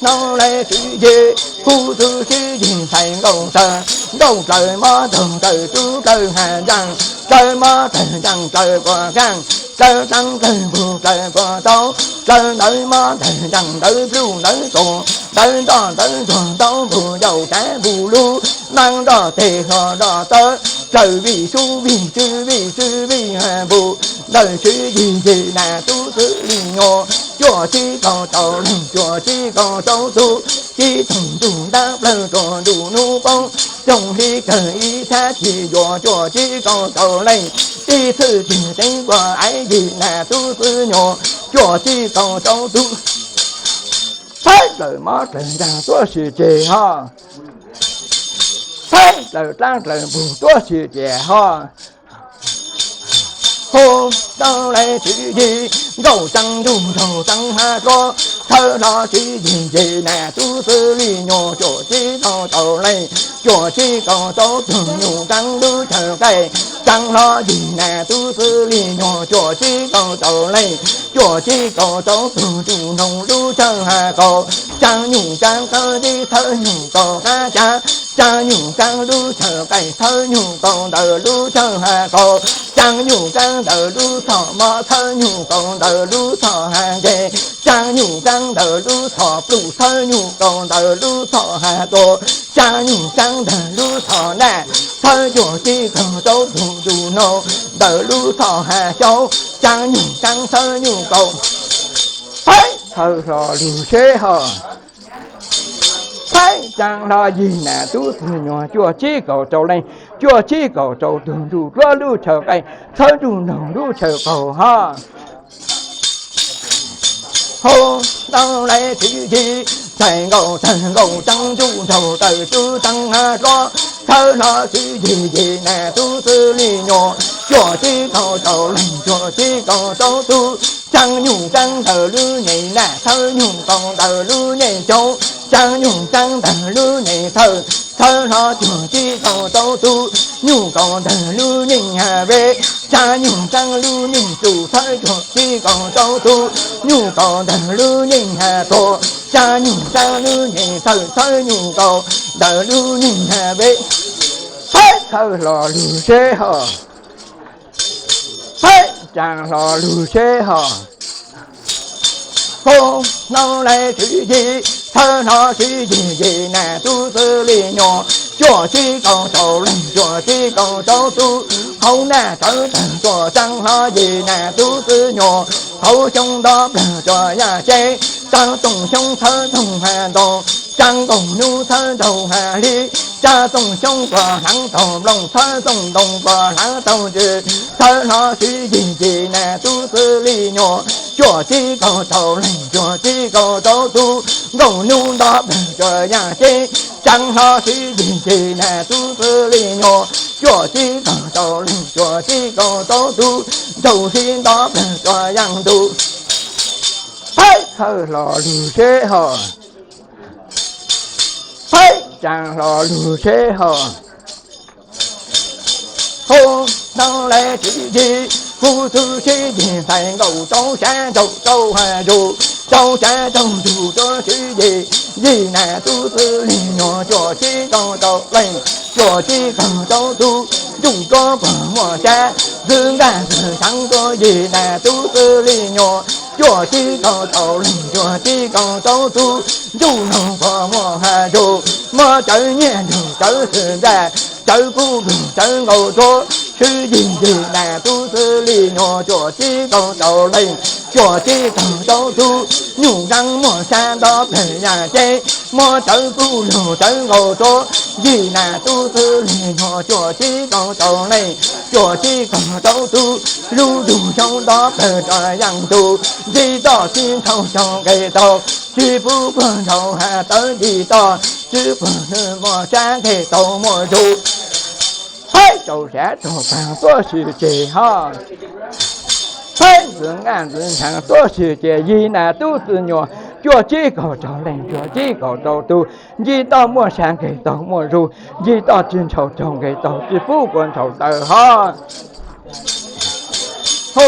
nub lawv sib yig, kuv txwv sib yig ntxhais nkaus tawg, Nrauj plaws mob nrauj plaws tub plaws hav ncaaj, plaws mob plaws ncaaj plaws puas kaaj, plaws dlaab plaws npug plaws puas tau, plaws ntawv mob plaws ncaaj ntawv pluj ntawv tuag, ntawv nroj ntawv ntuag ntaub npug yau tsav npug lug, naab nroj teg hlo nroj tawb, plaws vij sub vij tswv vij tswv vij npug, ntawm tswv yig yig nam tub txwv li nyuas, cuaj tsib kaug rau leej cuaj tsib kaug rau tug, tib tug ntuj ntab plawg rua ntuj nub poob, coog hli kawg ib thab tsis yuav cuaj tsib kaug rau leej, tib txhwj tsis teev kua aiv yig nam tub txwv nyuas, cuaj tsib kaug rau tug. Thaib plaws mob plaws ncaag tuab si ceg ho, thaib plaws dlaab plaws npug tuab si ceg ho. Hu tau lawv tswv yig, nkaum tsaa ntuj nraug tsaa hav tsuab, thawb hlo tswv yig yig nam tub txwv li nyuas, cuaj tsib kaug rau leej, cuaj tsib kaug rau tug nyuj kaab lub chaw qaij, tsaa hlo yig nam tub txwv li nyuas, cuaj tsib kaug rau leej, cuaj tsib kaug rau tug tsuj noog lub chaw hav kaus, tsaa nyuj kaab qab tib thawb nyuj kaus qab tsav, tsaa nyuj kaab lub chaw qaij thawb nyuj kaus ntawm lub chaw hav kaus, tsaa nyuj kaab ntawm lub txhoj mob thawb nyuj kaus ntawm lub txhoj hav nkeeg, tsaa nyuj kaab ntawm lub txhoj pluj thawb nyuj kaus ntawm lub txhoj hav tuag, tsaa nyuj kaab ntawm lub txhoj naj thawb cuaj tsib kaug rau tug tsuj noog ntawm lub txhoj hav xyoob, tsaa nyuj kaab thawb nyuj kaus. Thaib txhawb hlo lug seb ho. Thaib tsaa hlo yig nam tub txwv nyuas, cuaj tsib kaug rau leej, cuaj tsib kaug rau tug ntsuj dluab lub chaw qaij, thawb ntsuj noog lub chaw qaug ho. Hu tau lawv tswv yig, txhais nkaus tawg nkaus tsaa ntuj nraug tawm tswv tsaa hav tsuab, thawb hlo tswv yig yig nam tub txwv li nyuas, cuaj tsib kaug rau leej cuaj tsib kaug rau tug, tsaa nyuj kaab ntawm lub nyem naj thawb nyuj kaus ntawm lub nyem xyoob, tsaa nyuj kaab ntawm lub nyem thawj, thawb hlo cuaj tsib kaug rau tug, nyuj kaus ntawm lub nyem hav vev, tsaa nyuj kaab lub nyem tsuj thawb cuaj tsib kaug rau tug, nyuj kaus ntawm lub nyem hav tuag, tsaa nyuj kaab lub nyem thawj thawb nyuj kaus ntawm lub nyem hav vev. Thaib txhawb hlo lug seb ho. Thaib tsaa hlo lug seb ho. Hu tau lawv tswv yig, txhawb hlo tswv yig yig nam tub txwv li nyuas, cuaj tsib kaug rau leej cuaj tsib kaug rau tug, hauv naj tawv tawg tuaj tsaa hlo yig nam tub txwv nyuas, hauv xyoob nto plawg tsuas yaaj cev, tsaa txooj xyoob thawb txooj hav ntoo, tsaa nkaus nub thawb nraug hav hli, tsaa txooj xyoob puas hlaav taug nplooj, thawb txooj ntoo puas hlaav taug ntsis, txhawb hlo tswv yig yig nam tub txwv li nyuas, cuaj tsib kaug rau leej cuaj tsib kaug rau tug, nkaus nub nto plawg tsuas yaaj cev, tsaa hlo tswv yig yig nam tub txwv li nyuas, cuaj tsib kaug rau leej cuaj tsib kaug rau tug, nraug hli nto plawg tsuas yaaj ntug. Thaib txhawb hlo lug seb ho. Thaib tsaa hlo lug seb ho. Hu tau lawv tswv yig, kuv txwv tswv yig txhais nkaus rau sab nraug rau hav zug, rau sab nraug zug rua tswv yig, yig nam tub txwv li nyuas, cuaj tsib kaug rau leej, cuaj tsib kaug rau tug, ntuj dluab puag muaj sab, ntxwv nqaj ntxwv tshaav rua yig nam tub txwv li nyuas, cuaj tsib kaug rau leej cuaj tsib kaug rau tug, ntuj noog puag muaj hav zug, muab cawv nyiaj nrug cawv xwm ntaj, cawv kub nrug cawv nkaus tsuab, tswv yig yig nam tub txwv li nyuas, cuaj tsib kaug rau leej, cuaj tsib kaug rau tug, nyuj kaab muaj sab nto plawg yaaj cev, muab cawv kub lug cawv nkaus tsuab, yig nam tub txwv li nyuas, cuaj tsib kaug rau leej, cuaj tsib kaug rau tug, lub ntuj xyoob nto plawg tsuas yaaj ntug, nti toj tsi ntshaus caug nqes taug, tsi pub puag ntshaus hav tawv nti toj, tsi puag muaj sab nqes taug muaj zug. Thaib rau sav rau paag tuab si ceg ho. Thaib ntxwv nqaj ntxwv ntshav tuab si ceg, yig nam tub txwv nyuas, cuaj tsib kaug rau leej cuaj tsib kaug rau tug, nti toj muaj sab nqes taug muaj zug, nti toj tsi ntshaus caug nqes taug, tsi pub puag ntshaus tawv ho. Hu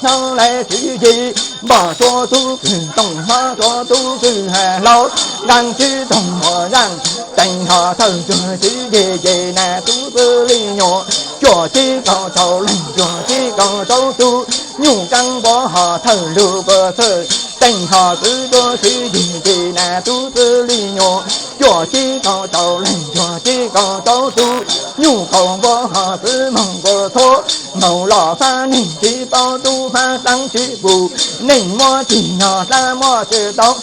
no lawv tswv yim, npog suav tub kwg toom, hmov suav tub kwg ha hlau, nqaa tswv toog muag zaaj, teem ho thawj tsuag tswv yim ces nas tub xwb li nyuas, cuaj tsib kaum rau leej, cuaj tsib kaum rau tug, nyuj kaab npov ho thawj lug puas txhawj, teem ho txwv duab tswv yim ces nas tub xwb li nyuas, cuaj tsib kaum rau leej, cuaj tsib kaum rau tug, nyuj kaus npov ho txwv moog puas txhua, moog loj faab neeg tsi paub tub, faab dlaab tsi pum, neeg muab tsi nyog dlaab muab tsi tau.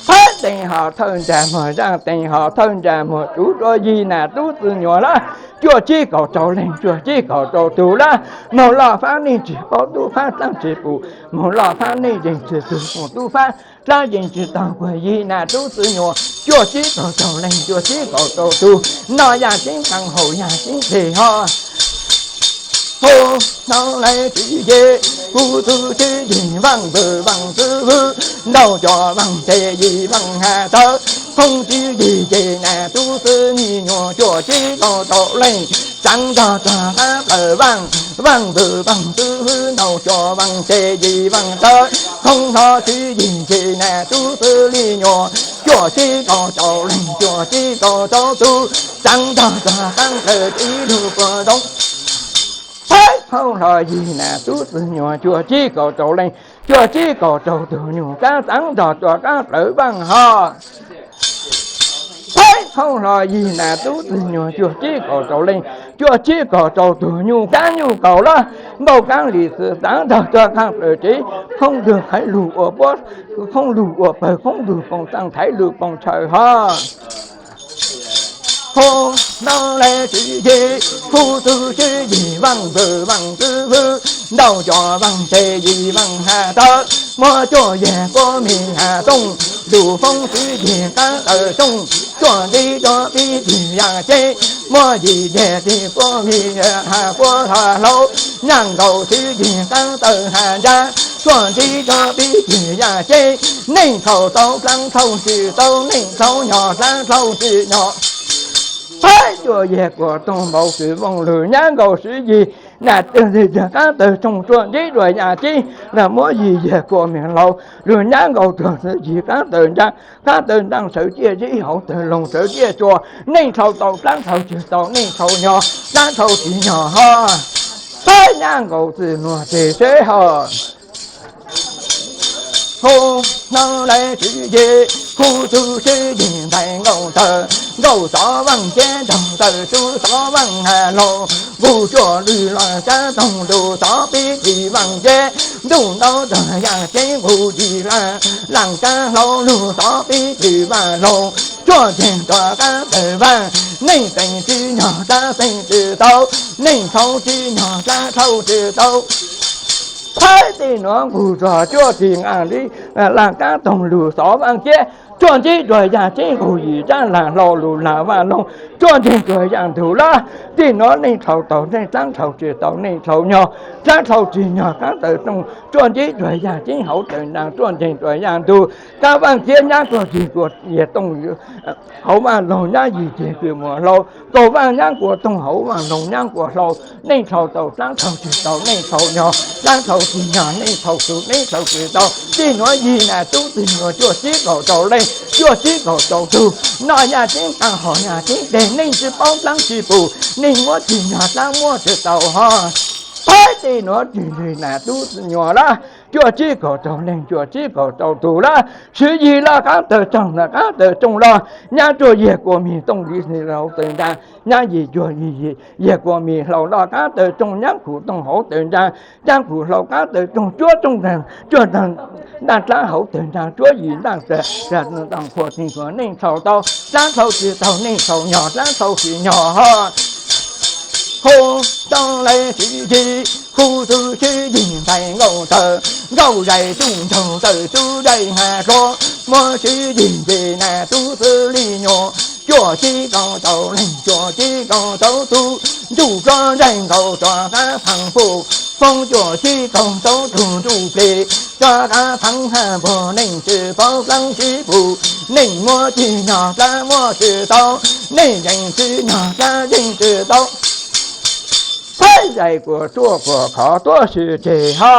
Pab teem ho thawj nraag muag zaaj, teem ho thawj nraag muag tsuv, cuaj yim nas tub xwb nyuas lawm, cuaj tsib kaum rau leej, cuaj tsib kaum rau tug lawm, moog loj faab neeg tsi paub tub, faab dlaab tsi pum, moog loj faab neeg yeej tsi tug, moog tub faab dlaab yeej tsi tau, cuaj yim nas tub xwb nyuas, cuaj tsib kaum rau leej, cuaj tsib kaum rau tug, noj yaaj tseeb qaab haus yaaj tseeb teg ho. Hu no lawv tswv yim, kuv tug tswv yim vaaj vwm vaaj txwv hwv, ntau cov vaaj teg yim vaaj has tawv, khoob tswv yim ces nas tub xwb li nyuas, cuaj tsib kaum rau leej, tsav nrog txog qaab plawv vaaj, vaaj vwm vaaj txwv hwv, ntau cov vaaj teg yim vaaj tawv, khoob hlo tswv yim ces nas tub xwb li nyuas, cuaj tsib kaum rau leej, cuaj tsib kaum rau tug, tsav nrog txog qaab plawv ib lug puas zoo. Pab khoob hlo yim nas tub xwb nyuas, cuaj tsib kaum rau leej, cuaj tsib kaum rau tug, nyuj kaab tsav nrog txog qaab plawv vaaj ho. Pab khoob hlo yim nas tub xwb nyuas, cuaj tsib kaum rau leej, cuaj tsib kaum rau tug, nyuj kaab nyuj kaus lawm, npauj kaab lis xwm tsav nrog txog qaab plawv tsev, khoob lug qhaiv lug ua puab, khoob lug ua pawg, khoob lug poo txaaj, thaiv lug poo tshaw ho. Hu no lawv tswv yim, kuv tug tswv yim vaaj vwm vaaj txwv hwv, ntau cov vaaj teg yim vaaj has tawv, muab cuaj yag kuab mis has tooj, lug foob tswv yim qaab tawv tooj, cuaj ntib cuaj pib tug yaaj ceb, muab yim yag teg kuab mis has kuab ha hlau, nyaaj nkaus tswv yim qaab tawv has ntsaa, cuaj ntib cuaj pib tug yaaj ceb, neej txhaum tau dlaab txhaum tsi tau, neej txhaum nyog dlaab txhaum tsi nyog. Pab cuaj yag kuas toog npauv tsi vooj, lug nyaab nkaus tswv yim nas tub xwb nyuas, qaab tawv tooj, cuaj ntib cuaj yaaj ceb, lug muab yim yag kuab mis hlau, lug nyaab nkaus tug tswv yim qaab tawv ntsaa, qaab tawv ntsaa sawv ciaj zib, hauv tawg loog sawv ciaj tsua, neej txhaum tau dlaab txhaum tsi tau, neej txhaum nyog dlaab txhaum tsi nyog ho. Pab nyaab nkaus txwj nuag teg seb ho. Hu no lawv tswv yim, kuv tug tswv yim ntxhais Nkauj Tawg, Nkauj Xov Vaaj Ceb nrog Ntxawm Tub Xov Vaaj Has Loog, nqus cuaj lwg los sab toog lug xov pib tsis vaaj ceb, ntuj ntaub tog yaaj ceb nqus tsis laaj, laaj sab hlau lug xov pib tsis vaaj loog, cuaj tseeg rua qaab tawg vaaj, neej txeem tsi nyog dlaab txeem tsi tau, neej txhaum tsi nyog dlaab txhaum tsi tau. Pab tej nuav nqus txug cuaj tseeg nqaa li, laaj qaab toog lug xov vaaj ceb, cuaj ntib cuaj yaaj ceb nqus yim sab laag hlau lug laag vaaj loog, cuaj ntseeg cuaj yaaj ntug lawm. Tej nuav neej txhaum tau, neej dlaab txhaum tsi tau, neej txhaum nyog dlaab txhaum tsi nyog qaab tawg tooj, cuaj ntib cuaj yaaj ceb hauv tawg ntsaa, cuaj ntseeg cuaj yaaj ntug, qaab vaaj ceb nyaab cuaj tseeg cuaj yaaj tooj hauv vaaj loog, nyaab yim tseeg kws muag hlau, kaum vaaj nyaab kua toog hauv vaaj loog nyaab kua hlau, neej txhaum tau dlaab txhaum tsi tau, neej txhaum nyog dlaab txhaum tsi nyog, neej txhaum txug dlaab txhaum tsi tau. Tej nuav yim nas tub xwb nyuas, cuaj tsib kaum rau leej, cuaj tsib kaum rau tug, noj yaaj tseeb qaab haus yaaj tseeb teg, neej tsi paub dlaab tsi pum, neej muab tsi nyog dlaab muab tsi tau ho. Pab tej nuav tsis nreg nas tub xwb nyuas lawm, cuaj tsib kaum rau leej, cuaj tsib kaum rau tug lawm. Tswv yim loj qaab tawg tooj, qaab tawg tooj loj, nyaab cuaj yag kua mis tooj li hauv tawg ntsaa, nyaab yim cuaj yag kua mis hlau loj qaab tawg tooj, nyaab khuv tooj hauv tawg ntsaa, nyaab khuv hlau qaab tawg tooj, cuaj tooj cuaj ntaag dlaab hauv tawg ntsaa, cuaj yim ntaag tsaag, ntaag qhua tseeg kua, neej txhaum tau dlaab txhaum tsi tau, neej txhaum nyog dlaab txhaum tsi nyog ho. Hu tau lawv tswv yim, kuv tug tswv yim ntxhais Nkauj Tawg, Nkauj Zais tub nraug Tawg tub zais has hluas, muab tswv yim nce nas tub xwb li nyuas, cuaj tsib kaum rau leej, cuaj tsib kaum rau tug, ntsuj tsuag zais nkaus rua qaab phaang puj, foob cuaj tsib kaum rau tug ntsuj plig rua qaab phaang has puj, neej tsi paub dlaab tsi pum, neej muab tsi nyog dlaab muab tsi tau, neej yeej tsi nyog dlaab yeej tsi tau. Phaib zais kuas tsuaj kuas khov tuab si ceg ho.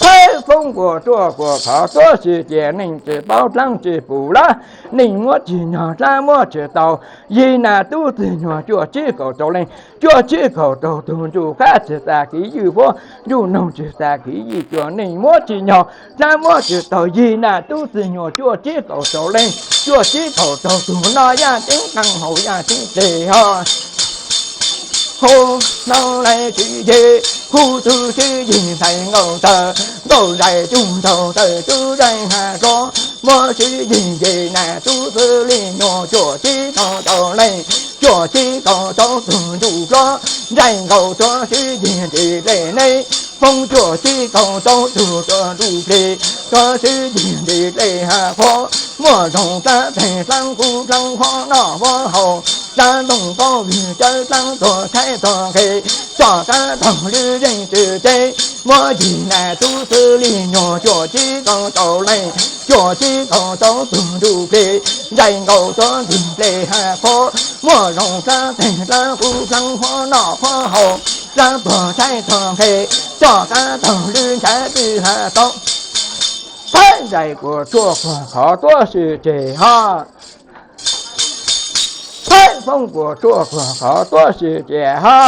Phaib foob kuas tsuaj kuas khov tuab si ceg, neeg tsis paub dlaab tsis pum lab, neeg muab tsis nyog dlaab muab tsis tau. Yig nas tub txwg nyuag cuaj tsib kaum rau leej, cuaj tsib kaum rau tug, ntsuj qab tsis tas kev ywj huab, ntsuj noog tsis tas kev yij cua, neeg muab tsis nyog dlaab muab tsis tau. Yig nas tub txwg nyuag cuaj tsib kaum rau leej, cuaj tsib kaum rau tug, noj yaj ceeb qeej haus yaj ceeb ceg ho. Hu noo lais sib yig, hu tug sib yig ntxhais nkauj tawg, nkauj zais cug ntaug tawg tub zais ha hlo, muab sib yig yig nas tub xws li nyuag cuaj tsib kaum rau leej, cuaj tsib kaum rau tug, ntsuj hlob zais nkaus tsuag sib yig nti le neb, foob cuaj tsib kaum rau tug, tsuag ntsuj plig tsuag sib yig nti le ha qhuav, muaj zoo dlaab teg dlaab kub dlaab qhuav noj huab haus, dlaab ntoo paub vwg cawv dlaab tuag tshaib tuag nqhis, txoj dlaab taug lwm zeej tsis ceg, muab yig nas tub xws li nyuag cuaj tsib kaum rau leej, cuaj tsib kaum rau tug, ntsuj plig zais nkaus tsuag ntsuj plig ha qhuav, muaj zoo dlaab teg dlaab kub dlaab qhuav noj qhuav haus, dlaab tuag tshaib tuag nqhis, txoj dlaab taug lwm ntshav txwj ha tau. Phaib zais kuas tsuaj kuas khov tuab si ceg ho. Phaib foob kuas tsuaj kuas khov tuab si ceg ho.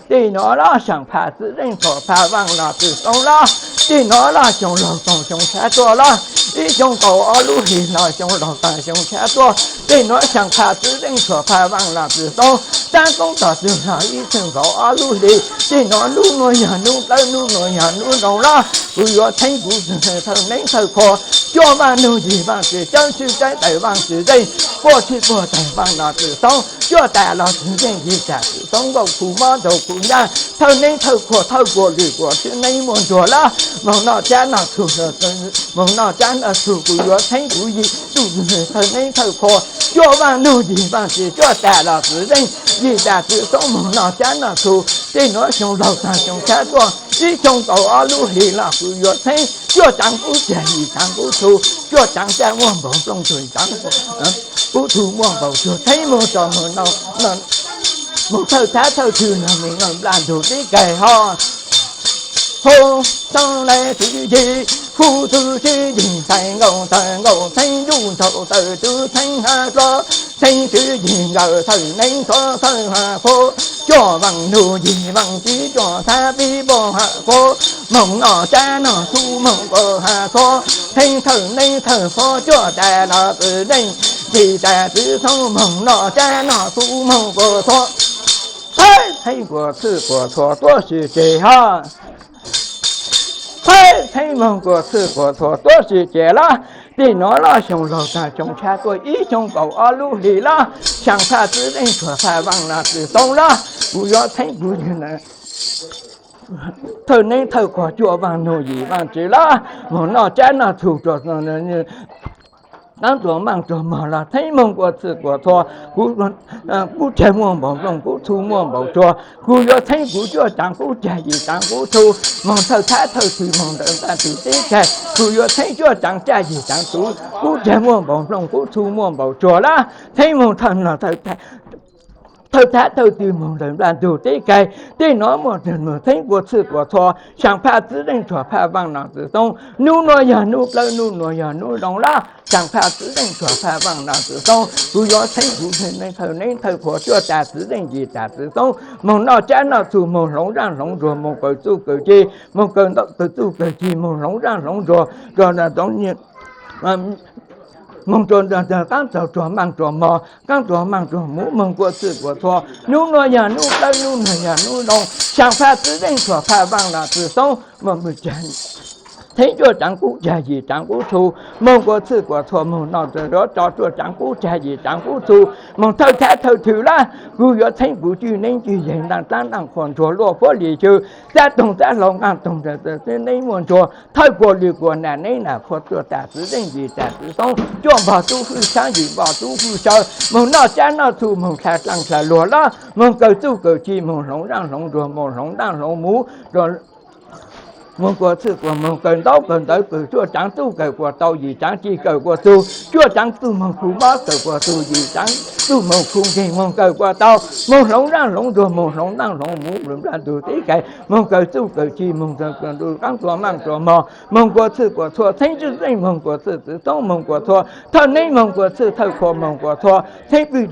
Tim nuav laj xyaam phaj txwv zeej txhua phaj vaaj los txwv xoob laj. Tim nuav laj xyoo laug taag xyoo tshav tuaj laj. Ib xyoo kaum ob lub hlis los xyoo laug taag xyoo tshav tuaj. Tim nuav xyaam phaj txwv zeej txhua phaj vaaj los txwv xoob. Taab koob tog txwg los ib xyoo kaum ob lub hlis. Tim nuav nub nuav yog nub dlawb, nub nuav yog nub zoo laj. Kuv yuav txheeb kuv thawj neeb thawj qhua, cuaj vaaj nug yim vaaj tsi cawb, sib caib tawm vaaj tsi zeej, puaj tshij puag tawg vaaj los txwv xoob, cuaj tas los txwv zeej yim tas txwv xoob, nkaum khu mob nraug khu ncaaj, thawj neeb thawj qhua, thawj kua lwm kua, sib neeb muaj ntsuag laj, moog noj tsab noj txhug, moog noj tsab noj txhug, kuv yuav txheeb kuv yim txuj thawj neeb thawj qhua, cuaj vaaj nug yim vaaj tsi, cuaj tas los txwv zeej yim tas txwv xoob, moog noj tsab noj txhug. Tej nuav xyoo laug taag xyoo tshav tuaj, ib xyoo kaum ob lub hlis los kuv yuav txheeb, cuaj tsaav kub cag yim tsaav kub txhu, cuaj tsaav caj muaj npaum nplooj, cuaj tsaav kub txhu muaj npaum tsuag, txheeb moog tso moog noj, moog thawj thab thawj thwm noj moog noj nplaj ntug tib kais ho. Hu txoob le txwv yig, hu txwv sib yig ntxhais nkaus tawg nkaus txheeb ntuj ntaug tawg tub txheeb ha hlo, txheeb sib yig nkaus thawj neeb txhua thawj ha qhua, cuaj vaaj nug yim vaaj tsi cuaj thab pib npau ha qhua, moog noj tsab noj txhub moog kua ha txhua, txheeb thawj neeb thawj qhua cuaj tas los txwv zeej yim tas txwv xoob, moog noj tsab noj txhub moog kua txhua. Phaib txheeb kua txhwj kua txhua tuab si ceg ho. Phaib txheeb moog kua txhwj kua txhua tuab si ceg laj. Tej nuav laj xyoo laug taag xyoo tshav tuaj, ib xyoo kaum ob lub hlis laj, xyaa phaj txwv zeej txhua phaj vaaj los txwv xoob laj. Kuv yuav txheeb kuv yig thawj neeb thawj qhua, cuaj vaaj nug yim vaaj tsi laj, moog noj tsab noj txhub rua taab rua maaj rua mog los txheeb moog kua txhwj kua txhua, kub cag muaj npaum nplooj, kub txhu muaj npaum tsuag. Kuv yuav txheeb kuv cuaj tsaav kub cag yim tsaav kub txhu, moog thawj thab thawj thwm moog ntawm nplaj ntug tib kais. Kuv yuav txheeb cuaj tsaav caj yim tsaav txhu, kub cag muaj npaum nplooj, kub txhu muaj npaum tsuag laj. Txheeb moog thawj thab thawj thwm moog ntawm nplaj ntug tib kais. Tej nuav muaj moog txheeb kua txhwj kua txhua, xyaa phaj txwv zeej txhua phaj vaaj los txwv xoob. Nub nuav yog nub dlawb, nub nuav yog nub zoo laj, xyaa phaj txwv zeej txhua phaj vaaj los txwv xoob. Kuv yuav txheeb kuv thawj neeb thawj qhua cuaj tas txwv zeej yim tas txwv xoob, moog noj tsab noj txhub, moog hloov zaaj hloov ntsuag, moog kawm txuj kawm ci, moog kawm ntawv kawm txuj kawm ci, moog hloov zaaj hloov ntsuag, moog rua qaab txug rua maaj rua mog, qaab txug maaj txug muv, moog kua txhwj kua txhua. Nub nuav yog nub dlawb, nub nuav yog nub zoo, xyaa phaj txwv zeej txhua phaj vaaj los txwv xoob, moog txheeb cuaj tsaav kub cag yim tsaav kub txhu, moog kua txhwj kua txhua, moog noj tso cuaj tsaav kub cag yim tsaav kub txhu, moog thawj thab thawj thwm laj. Kuv yuav txheeb kuv cwj neeb cwj yaig, ntaaj dlaab ntaaj qhua, ntsuag luaj puab lis xyw, xab toog xab hlau nqaaj toog, sib neeb muaj ntsuag, thawj kua lwm kua, nam neeb nam qhua, cuaj tas txwv zeej yim tas txwv xoob, cuaj npog tub hwj xyaab yim npog tub hwj xyaw, moog noj tsab noj txhub, moog dlha dlaaj dlha luag laj, moog kawm txuj kawm ci, moog hloov zaaj hloov ntsuag, moog hloov ntaaj hloov muv, moog kua txhwj kua moog, kawm ntaub kawm ntawv, kawm cuaj tsaav txuj kawm kua tau, yim tsaav ci kawm kua txug, cuaj tsaav txuj moog khu mob kawm kua txug, yim tsaav txuj moog khu nkeeg moog kawm kua tau, moog hloov zaaj hloov nruag, moog hloov ntaaj hloov muv, moog nplaj ntug teb kais, moog kawm txuj kawm ci, moog kawm ntuj qaab ntua maaj ntua mog, moog kua txhwj kua txhua, txheeb txwv zeej moog kua txhwj, txwv txoob moog kua txhua, thawj neeb moog kua txhwj, thawj qhua moog kua txhua, txheeb pwj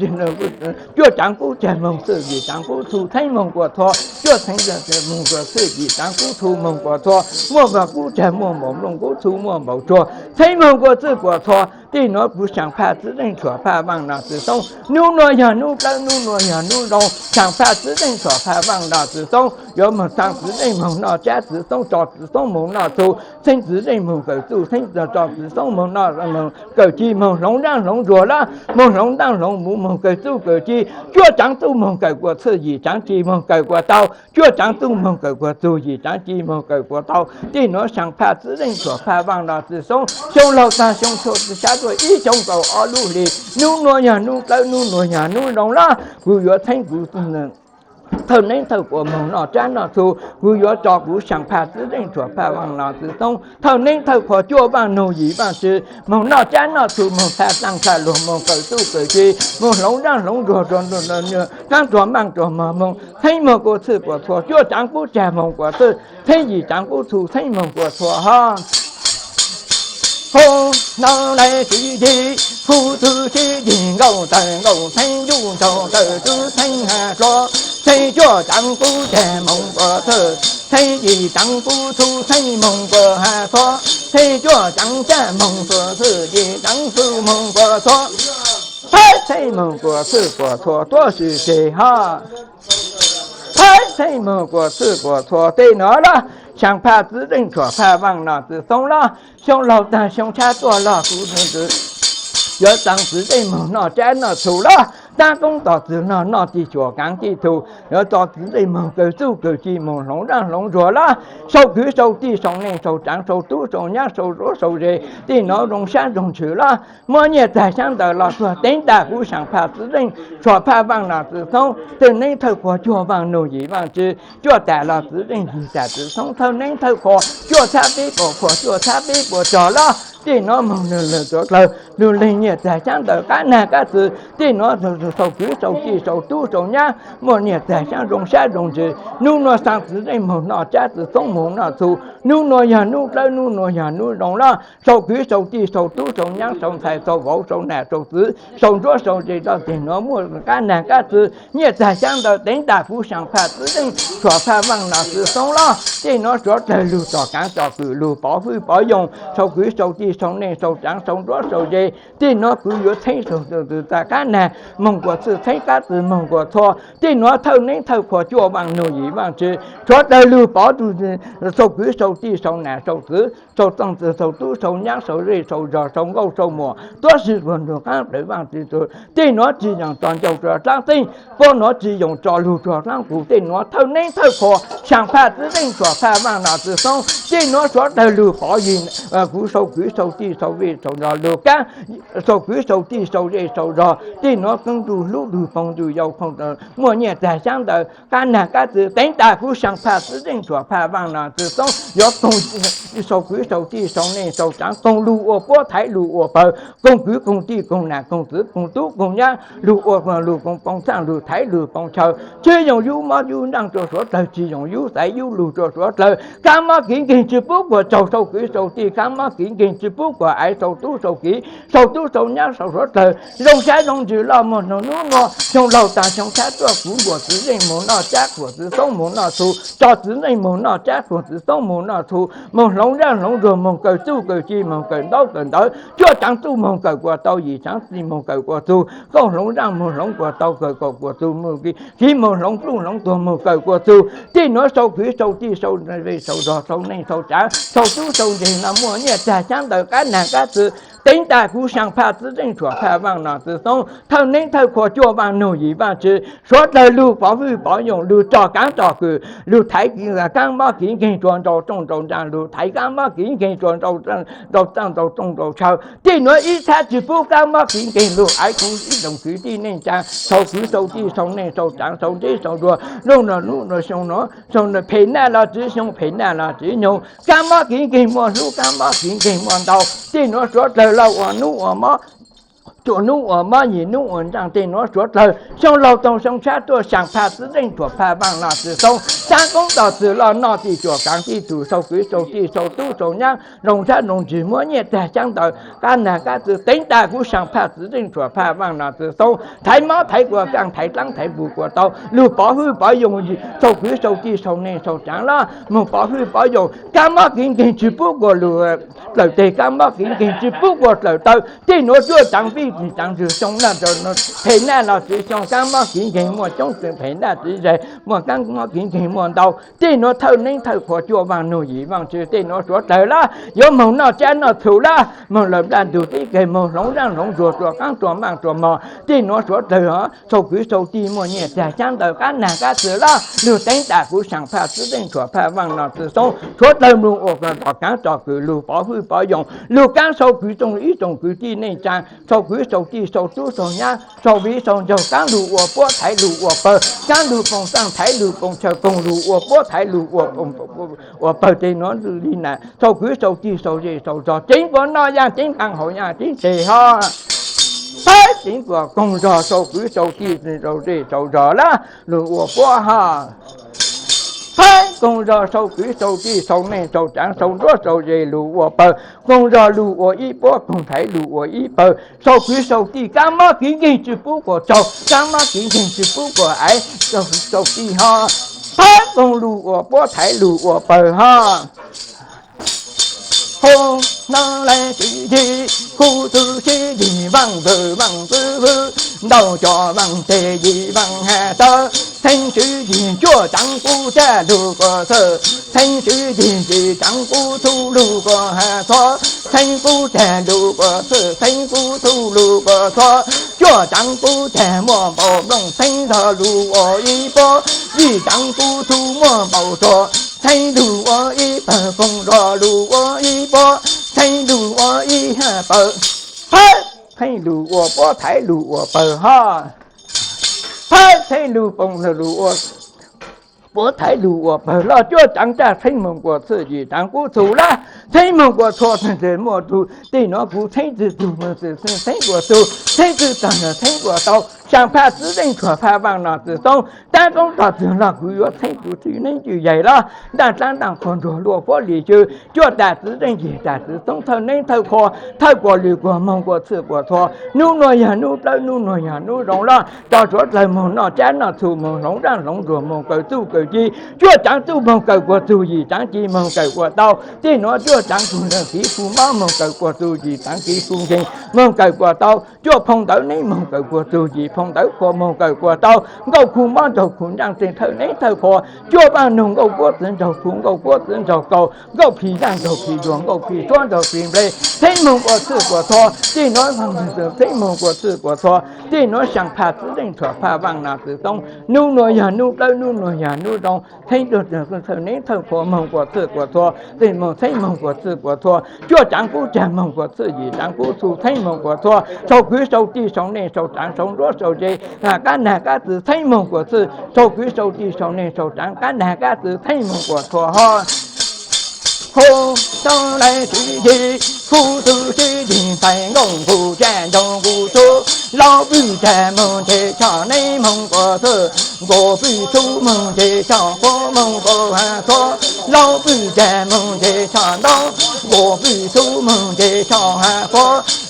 cuaj tsaav kub cag moog txhwj, yim tsaav kub txhu, txheeb moog kua txhua, cuaj txheeb moog kua txhwj, yim tsaav kub txhu moog kua txhua, muaj npaum kub cag, muaj npaum nplooj kub txhu, muaj npaum tsuag, txheeb moog kua txhwj kua txhua. Tej nuav kuv xyaam phaj txwv zeej tshuam phaj vaaj nom txwv xoob. Nub nuav yog nub dlawb, nub nuav yog nub zoo, xyaam phaj txwv zeej tshuam phaj vaaj nom txwv xoob. Yuav moog xaa txwv zeej moog noj tsab txwv xoob, tso txwv xoob moog noj txhu, txheeb txwv zeej moog kawm txuj, txheeb tso txwv xoob moog noj, moog kawm ci, moog hloov zaaj hloov nruag lab, moog hloov ntaaj hloov muv, moog kawm txuj kawm ci, cuaj tsaav txuj moog kawm kua txhwj, yim tsaav ci moog kawm kua tau, cuaj tsaav txuj moog kawm kua txug, yim tsaav ci moog kawm kua tau. Tej nuav xyaam phaj txwv zeej tshuam phaj vaaj nom txwv xoob. Xyoo laug taag xyoo txhua txwv sab tuaj ib xyoo kaum ob lub hli. Nub nuav yog nub dlawb, nub nuav yog nub zoo lab, kuv yuav txheeb kuv thawj neeb thawj qhua moog noj tsab noj txhu, kuv yuav tso kuv xyaam phaj txwv zeej tshuam phaj vaaj nom txwv xoob. Thawj neeb thawj qhua cuaj vaaj nug yim vaaj tsi, moog noj tsab noj txhu, moog txha taaj txha luag, moog kawm txuj kawm ci, moog hloov zaaj hloov nruag, qaab nruag maaj nruag mog, moog txheeb moog kua txhwj kua txhua, cuaj tsaav kub cag moog kua txhwj, txheeb yim tsaav kub txhu, txheeb moog kua txhua hab. Hub hnub lawm txwv yig, kub txhwj sib yig, nkaum tawm nkaum txheeb, ncuj nraug tawm txwv txheeb ha hlo, txheeb cuaj tsaav kub cag moog kua txhwj, txheeb yim tsaav kub txhu, txheeb moog kua ha txhua, txheeb cuaj tsaav cag moog kua txhwj, yim tsaav txwj moog kua txhua, txheeb moog kua txhwj kua txhua tuab si tseg hab. Txheeb moog kua txhwj kua txhua tej nuav lab, xyaam phaj txwv zeej tshuam phaj vaaj nom txwv xoob lab. Xyoo laug taag xyoo tshab tuaj log kuv yuav xaa txwv zeej moog noj tsab noj txhu lab. Taab koob tos txwg noj, noj txhij xyuas kaav txhij txhu, yuav tso txwv zeej moog kawm txuj kawm ci, moog hloov zaaj hloov nruag lab. Sau kwv sau tij sau neej sau tsaav sau tub sau nyab sau zuav sau ze, tej nuav zoo sab zoo ntsws lab. Muaj nyiaj txag xyaab ntawv los tuag teev tas kuv xyaam phaj txwv zeej tshuam phaj vaaj nom txwv xoob. Thawj neeb thawj qhua cuaj vaaj nug yim vaaj tsi, cuaj tas los txwv zeej yig tas txwv xoob. Thawj neeb thawj qhua cuaj txhab peb puas phuam, cuaj txhab peb puas tsog lab. Tej nuav moog nug lwm suav dlawg, nug leeg nyiaj txag xyaab ntawv qab nag qab txwv. Tej nuav sau kwv sau tij sau tub sau nyab, muaj nyiaj txag xyaab zoo sab zoo ntsws. Nub nuav xaa txwv zeej moog noj tsab txwv xoob moog noj txhu. Nub nuav yog nub dlawb, nub nuav yog nub zoo lab. Sau kwv sau tij sau tub sau nyab sau ntxhais sau vauv sau nam sau txwv sau ntsuab sau ze, tej nuav muaj qab nag qab txwv, nyiaj txag xyaab ntawv teev tas kuv xyaam phaj txwv zeej tshuam phaj vaaj nom txwv xoob lab. Tej nuav suav dlawg lug tom kaav tom kwm, lug pov hwj pov yoo, sau kwv sau tij sau neej sau tsaav sau ntsuab sau ze. Tej nuav kuv yuav txheeb sau txwv tas qab nag moog kua txhwj, txheeb qab txwv moog kua txhua. Tej nuav thawj neeb thawj qhua cuaj vaaj nug yim vaaj tsi, suav dlawg lug pov tug, sau kwv sau tij sau nam sau txwv sau txooj txwv sau tub sau nyab sau zej sau zog sau nkauj sau muam tuab si puag ntug qaab plawv vaaj txwv txug. Tej nuav tsi yoog tso ncauj rua dlaab txeej, puab nuav tsi yoog tso lug rua dlaab qus. Tej nuav thawj neeb thawj qhua xyaam phaj txwv zeej tshuam phaj vaaj nom txwv xoob. Tej nuav suav dlawg lug pov yig, kuv sau kwv sau tij sau zej sau zog lug kaab, sau kwv sau tij sau zej sau zog. Tej nuav keeb ntuj hlub lug phooj ntuj yau, muaj nyiaj txag xyaab ntawv qab nag qab txwv teev tas kuv xyaam phaj txwv zeej tshuam phaj vaaj nom txwv xoob. Yuav koog sau kwv sau tij sau neej sau tsaav, koog lug ua puab thaiv lug ua pawg, koog kwv koog tij koog nam koog txwv koog tub koog nyab, lug ua lug koog poo txhaaj, lug thaiv lug poo chaw. Tsi yoog yub mob yub nraaj rua suav dlawg, tsi yoog yub xaiv yub lug rua suav dlawg. Kaab mob kiv nkeeg tsi pub kuas tsaug, sau kwv sau tij kaab mob kiv nkeeg tsi pub kuas aiv, sau tub sau kiv, sau tub sau nyab sau suav dlawg. Zoo sab zoo ntsws loj muag nub nuav, xyoo laug taag xyoo tshab tuaj kuv npuam txwv zeej moog noj tsab, npuam txwv xoob moog noj txhu, tso txwv zeej moog noj tsab, npuam txwv xoob moog noj txhu, moog hloov zaaj hloov nruag, moog kawm txuj kawm ci, moog kawm ntaub kawm ntawv, cuaj tsaav txuj moog kawm kuas tau, yim tsaav ci moog kawm kuas txug, nkauj hloov zaaj moog hloov kuas tau, kawm kuas txug moog kiv, kiv moog hloov pluj hloov tuag moog kawm kuas txug. Tej nuav sau kwv sau tij sau zej sau zog sau neej sau tsaav sau tub sau nkeeg no muaj nyiaj txag xyaab ntawv qab nag qab txwv Teev tas kuv Xyaa Phaj Txwv Zeej Tshuam Phaj Vaaj Nom Txwv Xoob, thawj neeb thawj qhua cuaj vaaj nug yim vaaj tswv, suav dlawg lug pov hwj pov yoog, lug rog kaav rog kws, lug thaiv kiv kaab mob kiv nkeeg tsua nrau rooj nrau ntsaa, lug thaiv kaab mob kiv nkeeg tsua nrau txaaj nrau rooj nrau tshaw. Tej nuav ib thab tsi pub kaab mob kiv nkeeg lug aiv kuv ib tsoom kwv tij neej tsaa, txhua kwv txhua tij, txhua neej txhua tsaav, txhua ntsev txhua nruas, looj nuav nub nuav xyoo nuav, xyoo phem naj los tsi xyoo phem naj los tsi nyoog, kaab mob kiv nkeeg muaj hlub, kaab mob kiv nkeeg muaj ntau. Tej nuav suav dlawg lug ua nub ua mob, tsua nub ua mob, yim nub ua ntsaaj, tej nuav suav dlawg xyoo laug toog xyoo tshab tuaj, Xyaa Phaj Txwv Zeej Tshuam Phaj Vaaj Nom Txwv Xoob, saab koob tog txwg loj noj txij cuam kaav txij tug, txhua kwv txhua tij, txhua tub txhua nyaab, zoo tshab zoo ntswg muab nyiaj txag xyaab ntawv, kaab nag kaab txwv, teev tas kuv Xyaa Phaj Txwv Zeej Tshuam Phaj Vaaj Nom Txwv Xoob, thaiv mob thaiv kua kaaj, thaiv dlaab thaiv npug kua tau, lug pov hwj pov yoog, txhua kwv txhua tij, txhua neej txhua tsaav loj moog pov hwj pov yoog, kaab mob kiv nkeeg tsi pub kua lug dlawg teg, kaab mob kiv nkeeg tsi pub kua dlawg taw. Tej nuav cuaj tsaav vij tsi tsaav ntswg xyoo naj, phem naj los tsi xyoo, kaab mob kiv nkeeg muaj coob tsi phem naj tsi zag, muaj kaab mob kiv nkeeg muaj ntau. Tej nuav thawj neeb thawj qhua cuaj vaaj nug yim vaaj tswv, tej nuav suav dlawg lab yuav moog noj tsab noj txhu lab, moog lawm nplaj ntug teb kawg, moog hloov zaaj hloov nruas, rua qaab rua maaj rua mog. Tej nuav suav dlawg txhua kwv txhua tij muaj nyiaj txag xyaab ntawv, kaab nag kaab txwv loj, lug teev tas kuv Xyaa Phaj Txwv Zeej Tshuam Phaj Vaaj Nom Txwv Xoob, suav dlawg lug ua rog kaav rog kws, lug pov hwj pov yoog, lug kaab txhua kwv tsoom ib tsoom kwv tij neej tsaa, txhua kwv txhua tij, txhua tub txhua nyaab, txhua viv txhua ncaug, kaab lug ua puab thaiv lug ua pawg, kaab lug poom txaaj thaiv lug poom chaw, koog lug ua puab thaiv lug ua ua pawg. Tej nuav li na, txhua kwv txhua tij, txhua zej txhua zog, ceev kua noj yaaj, ceev nqaa haus yaaj, ceev teg ho, thaiv ceev kua koog zog, txhua kwv txhua tij, txhua zej txhua zog lab lug ua puab ho, thaiv koog zog, txhua kwv txhua tij, txhua neej txhua tsaav, txhua nruab txhua zes lug ua pawg, koog zog lug ua ib puab, koog thaiv lug ua ib pawg, txhua kwv txhua tij, kaab mob kiv nkeeg tsi pub kua tsaug, kaab mob kiv nkeeg tsi pub kua aiv, txhua kwv txhua tij ho, thaiv koog lug ua puab thaiv lug ua pawg ho. Hu no lais tsi yig, khuv txwv sib yig, vaaj vwm vaaj txwv vwm, ntau cov vaaj teg yim vaaj has tawv, txheeb sib yig cuaj tsaav kub tag lug kua txwj, txheeb sib yig yim tsaav kub txhu lug kua has txhua, txheeb kub tag lug kua txwj, txheeb kub txhu lug kua txhua, cuaj tsaav kub tag muaj npaum nplooj, txheeb zog lug ua ib puab, yim tsaav kub txhu muaj npaum tsuag, txheeb lug ua ib pawg, koog zog lug ua ib puab, txheeb lug ua ib pawg, thaiv, txheeb lug ua puab thaiv lug ua pawg ho, thaiv txheeb lug poom lug ua puab thaiv lug ua pawg loj, cuaj tsaav tag txheeb moog kua txwj, yim tsaav kub txhu lab txheeb moog kua txhua, txheeb txheeb muaj tug. Tej nuav kuv txheeb txwj tug moog txwj txheeb kua txug, txheeb txwj tag txheeb kua tau, Xyaa Phaj Txwv Zeej Tshuam Phaj Vaaj Nom Txwv Xoob, taab koob tog txwg loj kuv yuav txheeb kuv txwj neeb txwj yaig lab, ntaaj dlaab ntaaj qhuas nruas luaj puab li xwb, cuaj tas txwv zeej yim tas txwv xoob, thawj neeb thawj qhua, thawj kua lwm kua moog kua txwj kua txhua. Nub nuav yog nub dlawb, nub nuav yog nub zoo lab, tso suav dlawg moog noj tsab noj txhu, moog hloov zaaj hloov nruas, moog kawm txuj kawm ci, cuaj tsaav txuj moog kawm kua txug, yim tsaav ci moog kawm kua tau. Tej nuav cuaj tsaav txuj nrag kiv khu mob moog kawm kua txug, yim tsaav kiv khu nkeeg moog kawm kua tau. Cuaj phoo ntawv neeb moog kawm kua txug, yim phoo ntawv qhua moog kawm kua tau. Nkauj khu mob nraug khu nraaj, tej thawj neeb thawj qhua, cuaj vaaj nug nkauj puab txwv nraug khu, nkauj puab txwv nraug kaus, nkauj phim zaaj nraug phim zuag, nkauj phim suab nraug phim nplej, txheeb moog kua txwj kua txhua. Tej nuav txheeb moog kua txwj kua txhua. Tej nuav Xyaa Phaj Txwv Zeej Tshuam Phaj Vaaj Nom Txwv Xoob, nub nuav yog nub dlawb, nub nuav yog nub zoo, txheeb tug thawj neeb thawj qhua moog kua txwj kua txhua, tej moog txheeb moog kua txwj kua txhua, cuaj tsaav kub tag moog kua txwj, yim tsaav kub txug txheeb moog kua txhua, sau kwv sau tij sau neej sau tsaav sau nruab sau ze, kab nag kab txwv txheeb moog kua txwj, sau kwv sau tij sau neej sau tsaav kab nag kab txwv txheeb moog kua txhua ho. Hu tau lais sib yig, khu txwv sib yig, tais nkauj nkuj tsa nraug nkuj txhu, laub pwj tag moog ntseg tshoj neeb moog kua txwj, nkuj pwj txhu moog ntseg tshoj qhua moog kua txhua, laub pwj tag moog ntseg tshoj ntaub, nkuj pwj txhu moog ntseg tshoj qhua,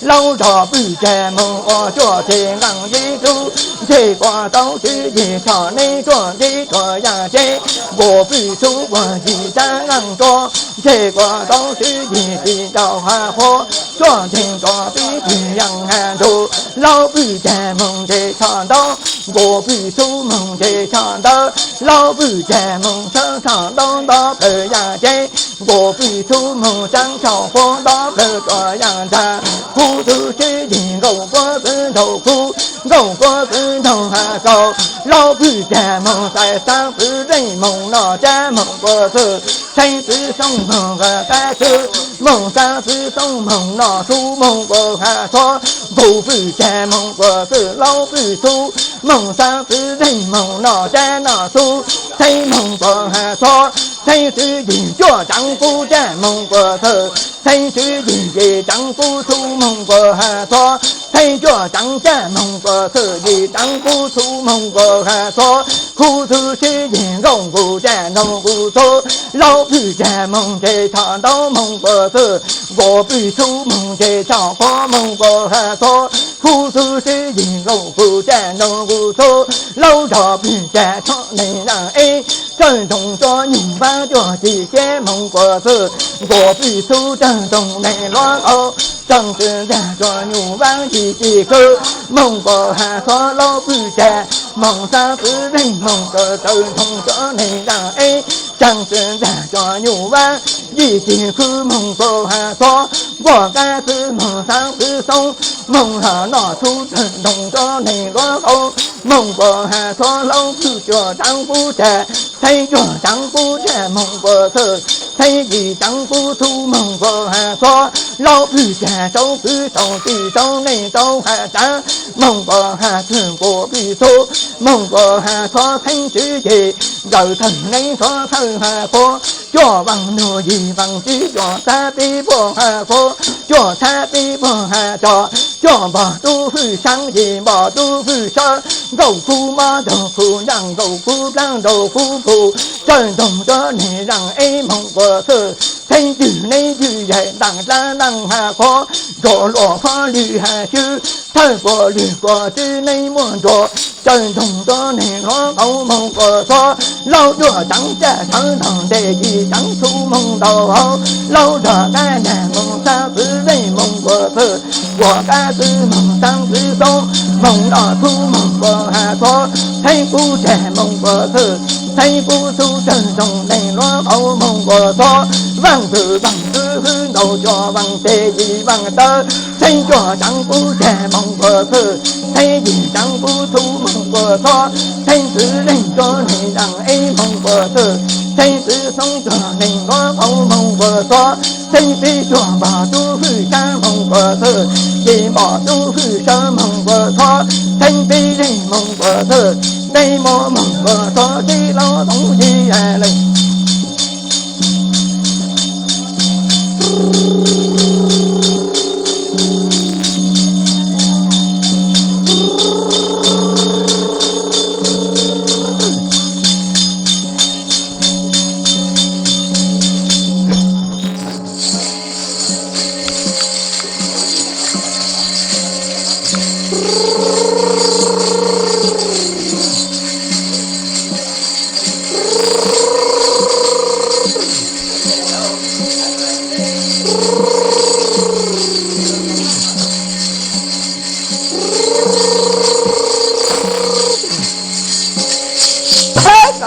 laub zog pwj tag moog ua cuaj teg nqaaj yib txhu, ntseg kua tau sib yig tshoj neeb tuaj ntxiv tuaj yaaj tsev, nkuj pwj txhu ua yim tsaav nqaaj tsua, ntseg kua tau sib yig txij nraug hav qhua, cuaj teg nrua pib txij yaaj hav ntug, laub pwj tag moog ntseg tshoj ntaub, nkuj pwj txhu moog ntseg tshoj ntawv, laub pwj tag moog tshawb tshoj ntaub nto plawg yaaj tsev, nkuj pwj txhu moog tshawb tshoj qhua nto plawg tuaj yaaj ntxag. Kub txwv sib yig nkauj kuab txwv nraug kub, nkauj kuab txwv nraug has txog, laub pwg cag moog xais xaab txwv zeej moog noj tsab moog kuas xwb, xeeb txwv xoob moog qab txwv, moog xaab txwv xoob moog noj txhub moog kuas has txog, npug pwg cag moog kuas xwb, laub pwg txhub moog xaab txwv zeej moog noj tsab noj txhub, xeeb moog kuas has txog, xeeb txwv yig cuaj tsaav kub tsab moog kuas xwb, xeeb txwv yig yim tsaav kub txhub moog kuas has txog, xeeb cuaj tsaav tsab moog kuas xwb, yim tsaav kub txhub moog kuas has txog, kub txwv sib yig nkauj nkaus tsab nraug nkaus txhub, laub pwg cag moog ntseg tshom ntaub moog kuas xwb, nkaus pwg txhub moog ntseg tshom quav moog kuas has txog, kub txwv sib yig nkauj nkaus tsab nraug nkaus txhub, laub zog pwg cag tshom neeg zaaj eb, tsawg ntoog rua nyuj vaab cuaj cim siab moog kuas xwb, nkaus pwg txhub tsawg ntoog neeg luab qau, tsawg txwv ntag rua nyuj vaab yim cim kwv moog kuas has txog, laub pwg cag moog xaab txwv zeej moog kuas tsawg ntoog rua neeg zaaj eb, tsawg txwv ntag rua nyuj vaab yim cim kwv moog kuas has txog, npuaj kab txwv moog xaab txwv xoob moog hlo noj txhub, tsawg ntoog rua neeg luab qau moog kuas has txog, laub pwg cuaj tsaav kub cag, xeeb cuaj tsaav kub cag moog kuas xwb, xeeb yim tsaav kub txhub moog kuas has txog, laub pwg cag saub kwv saub tij saub neej saub has tsaav moog kuas has txog, nkaus pwg txhub moog kuas has txog, xeeb txwv ceg nkaus thawj neeb txhua thawj has quav, cuaj vaaj nug yim vaaj tsib, cuaj txhab peb puag has quav, cuaj txhab peb puag has tso, cuaj npog tub hwj saab, yim npog tub hwj sawb, nkauj kub mob nraug kub ncaaj, nkauj kub plaab nraug kub kub, tsawg ntoog rua neeg zaaj eb moog kuas xwb, xeeb twg neeb twg yaig ntaaj dlaab ntaaj has quav, nrua luas qhuav lwg has swb, thawj kuas lwg kuas tswb neeb muaj nrua, tsawg ntoog rua neeg luab qau moog kuas xwb, laub cuaj tsaav caj sawv ntaug ntes, yim tsaav txhub moog ntaug hauv, laub zog kab nag moog xaab txwv zeej moog kuas xwb, npuaj kab txwv moog xaab txwv xoob moog noj txhub moog kuas has txog, xeeb kub cag moog kuas xwb, xeeb kub txhub tsawg ntoog neeg luab qau moog kuas xwb, vaaj txwv vaaj txwv hwv ntaug cuaj vaaj teg yim vaaj tawv, xeeb cuaj tsaav kub cag moog kuas xwb, xeeb yim tsaav kub txhub moog kuas xwb, xeeb txwv zeej rua neeg zaaj eb moog kuas xwb, xeeb txwv xoob rua neeg luab qau moog kuas xwb, xeeb peb cuaj npog tub hwj saab moog kuas xwb, yim npog tub hwj sawb moog kuas xwb, xeeb peb zeej moog kuas xwb, peb muab moog kuas xwb, sib laub toov sib leeg.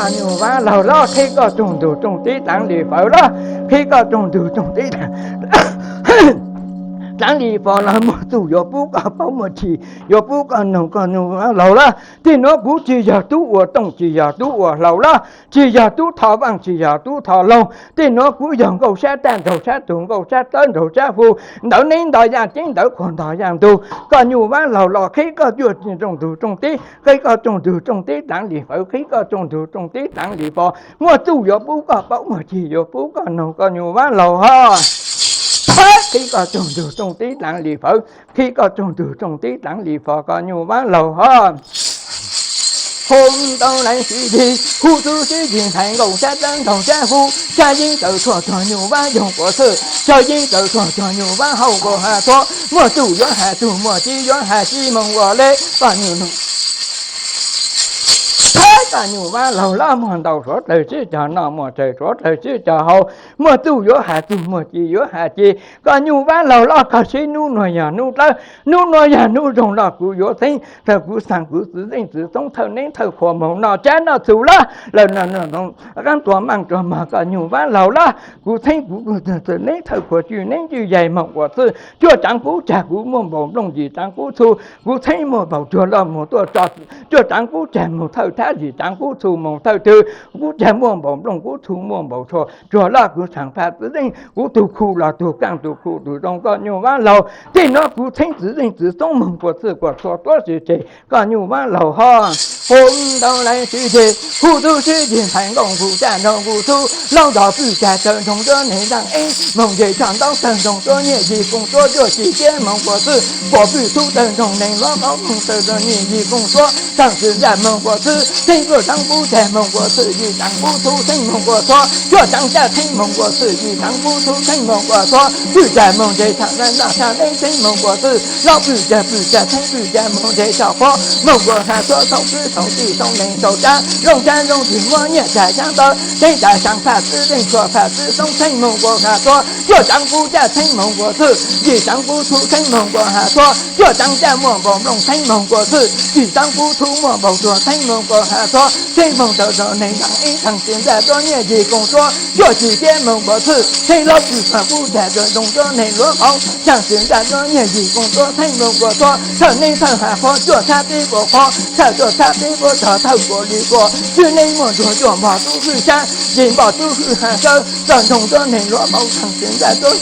Koj nyuj vaab laug loj, qhib koj tsoog ntug tsoog tib dlaav li fawv loj, qhib koj tsoog ntug tsoog tib dlaav li fos lawm. Muaj txuj yuav pub koj paub, muaj chim yuav pub koj noog, koj nyuj vaab laug loj. Tej nuav kuv tsis yog tub ua tooj, tsis yog tub ua hlau loj, tsis yog tub tho vaaj, tsis yog tub tho loog. Tej nuav kuv yog nkauj sab tag nraug sab tug, nkauj sab tawb nraug sab hu, ntawv neb ntawv yaaj ceeb, ntawv qhuag ntog yaaj ntug. Koj nyuj vaab laug los qhib koj tsoog ntug tsoog tib, qhib koj tsoog ntug tsoog tib dlaav li fawv, qhib koj tsoog ntug tsoog tib dlaav li fos. Muaj txuj yuav pub koj paub, muaj chim yuav pub koj noog, koj nyuj vaab laug hos. Qhib koj tsoog ntug tsoog tib dlaav li fawv, qhib koj tsoog ntug tsoog tib dlaav li fos, koj nyuj vaab laug hos. Hu ntau lawv sib yig, hu txwv sib yig ntxhais nkauj sab dlawb nraug sab hu, sab yeeb tawv tshuaj txog nyuj vaab yoog kuas xwb, sab yeeb tawv tshuaj txog nyuj vaab hau kuas has txog, muaj txuj yuav has txug, muaj txuj yuav has txug moog ua le koj nyuj noog. Thab koj nyuj vab laug loj, muag ntau suav dlawg sib cog noj, muag tsawg suav dlawg sib cog haus, muag txuj yuav has txuj, muag ci yuav has ci. Koj nyuj vab laug loj, koj sib hnub nuav yog hnub dlawb, hnub nuav yog hnub zoo loj, kuv yuav txheeb tau kuv xaa kuv txiv zeej txiv xoob thawj neeb thawj qhua moog noj tsab noj txhu laj. Lawv qaab tua maaj rua mog, koj nyuj vab laug loj, kuv txheeb kuv thawj neeb thawj qhua, cwj neeb cwj yaig moog ua txwj. Cuaj tsaav kub tsag kuv muaj npaum nplooj, yim tsaav kub txhu kuv txheeb muaj npaum, tuag loj moog tuaj tso. Cuaj tsaav kub tsag moog thawj thab, yim tsaav kub txhu moog thawj twg. Kub tsag muaj npaum nplooj, kub txhu muaj npaum tshua, tuag loj kuv xaa phaj txiv zeej, kuv tug khu los tug kaaj, tug khu tug zoo, koj nyuj vab laug. Tej nuav kuv txheeb txiv zeej txiv xoob moog kua txwj kua txhua tuab si tseg, koj nyuj vab laug hov. Hu ntau lawv sib ceg, hu txhub sib ceg, ntxhais nkauj nkuj tsaj nraug nkuj txhub, laub nrog pwj tsag tawg nroog tuab neeg ntaaj eeb, moog ntseg tshaj ntaub tawg nroog tuab nyiaj yig koog tuab, cuaj ci kiab moog kua txwj, kua pwj txhub tawg nroog neeg luav qauv, moog tawg nroog nyiaj yig koog tuab, tawg xwm ntsaj moog kua txwj, txheeb cuaj tsaav kub tsag moog kua txwj, yim tsaav kub txhub txheeb moog kua txhua, cuaj tsaav tsaj txheeb moog kua txwj, yim tsaav kub txhub txheeb moog kua txhua, pwj tsag moog ntseg tshaj ntaub tawg nroog neeg txheeb moog kua txwj, laub pwj tsag pwj tsag txheeb pwj tsag moog ntseg tshaj qhuav, moog kua has txhua txhob kwv txhob tij txhob neeg txhob tsab, zoo tsab zoo txwg muab nyiaj tsag tsaav tawg, txheeb tsag xaa phaj txiv zeej tshua phaj txiv xoob txheeb moog kua has txhua, cuaj tsaav kub tsaj txheeb moog kua txwj, yim tsaav kub txhub txheeb moog kua has txhua, cuaj tsaav tsaj muaj npaum nplooj txheeb moog kua txwj, yim tsaav kub txhub muaj npaum tuag txheeb moog kua has txhua, txheeb moog tawg nroog neeg ntaaj eeb, tawg xwm ntsaj tuab nyiaj yig koog tuab, cuaj ci kiab moog kua txwj, txheeb laub pwj tsag kub tsag tawg nroog tuab neeg luav qauv, tawg xwm ntsaj tuab nyiaj yig koog tuab, txheeb moog kua txhua, thawj neeb thawj has qhuav, cuaj txhab peb puas qhuav, thawj cuaj txhab peb puas tog, thawj kua li kua, txwj neeb muaj nruag, cuaj npog tub hwj sab, yim npog tub hwj has sawb, tawg nroog tuab neeg luav qauv, tawg xwm ntsaj tuab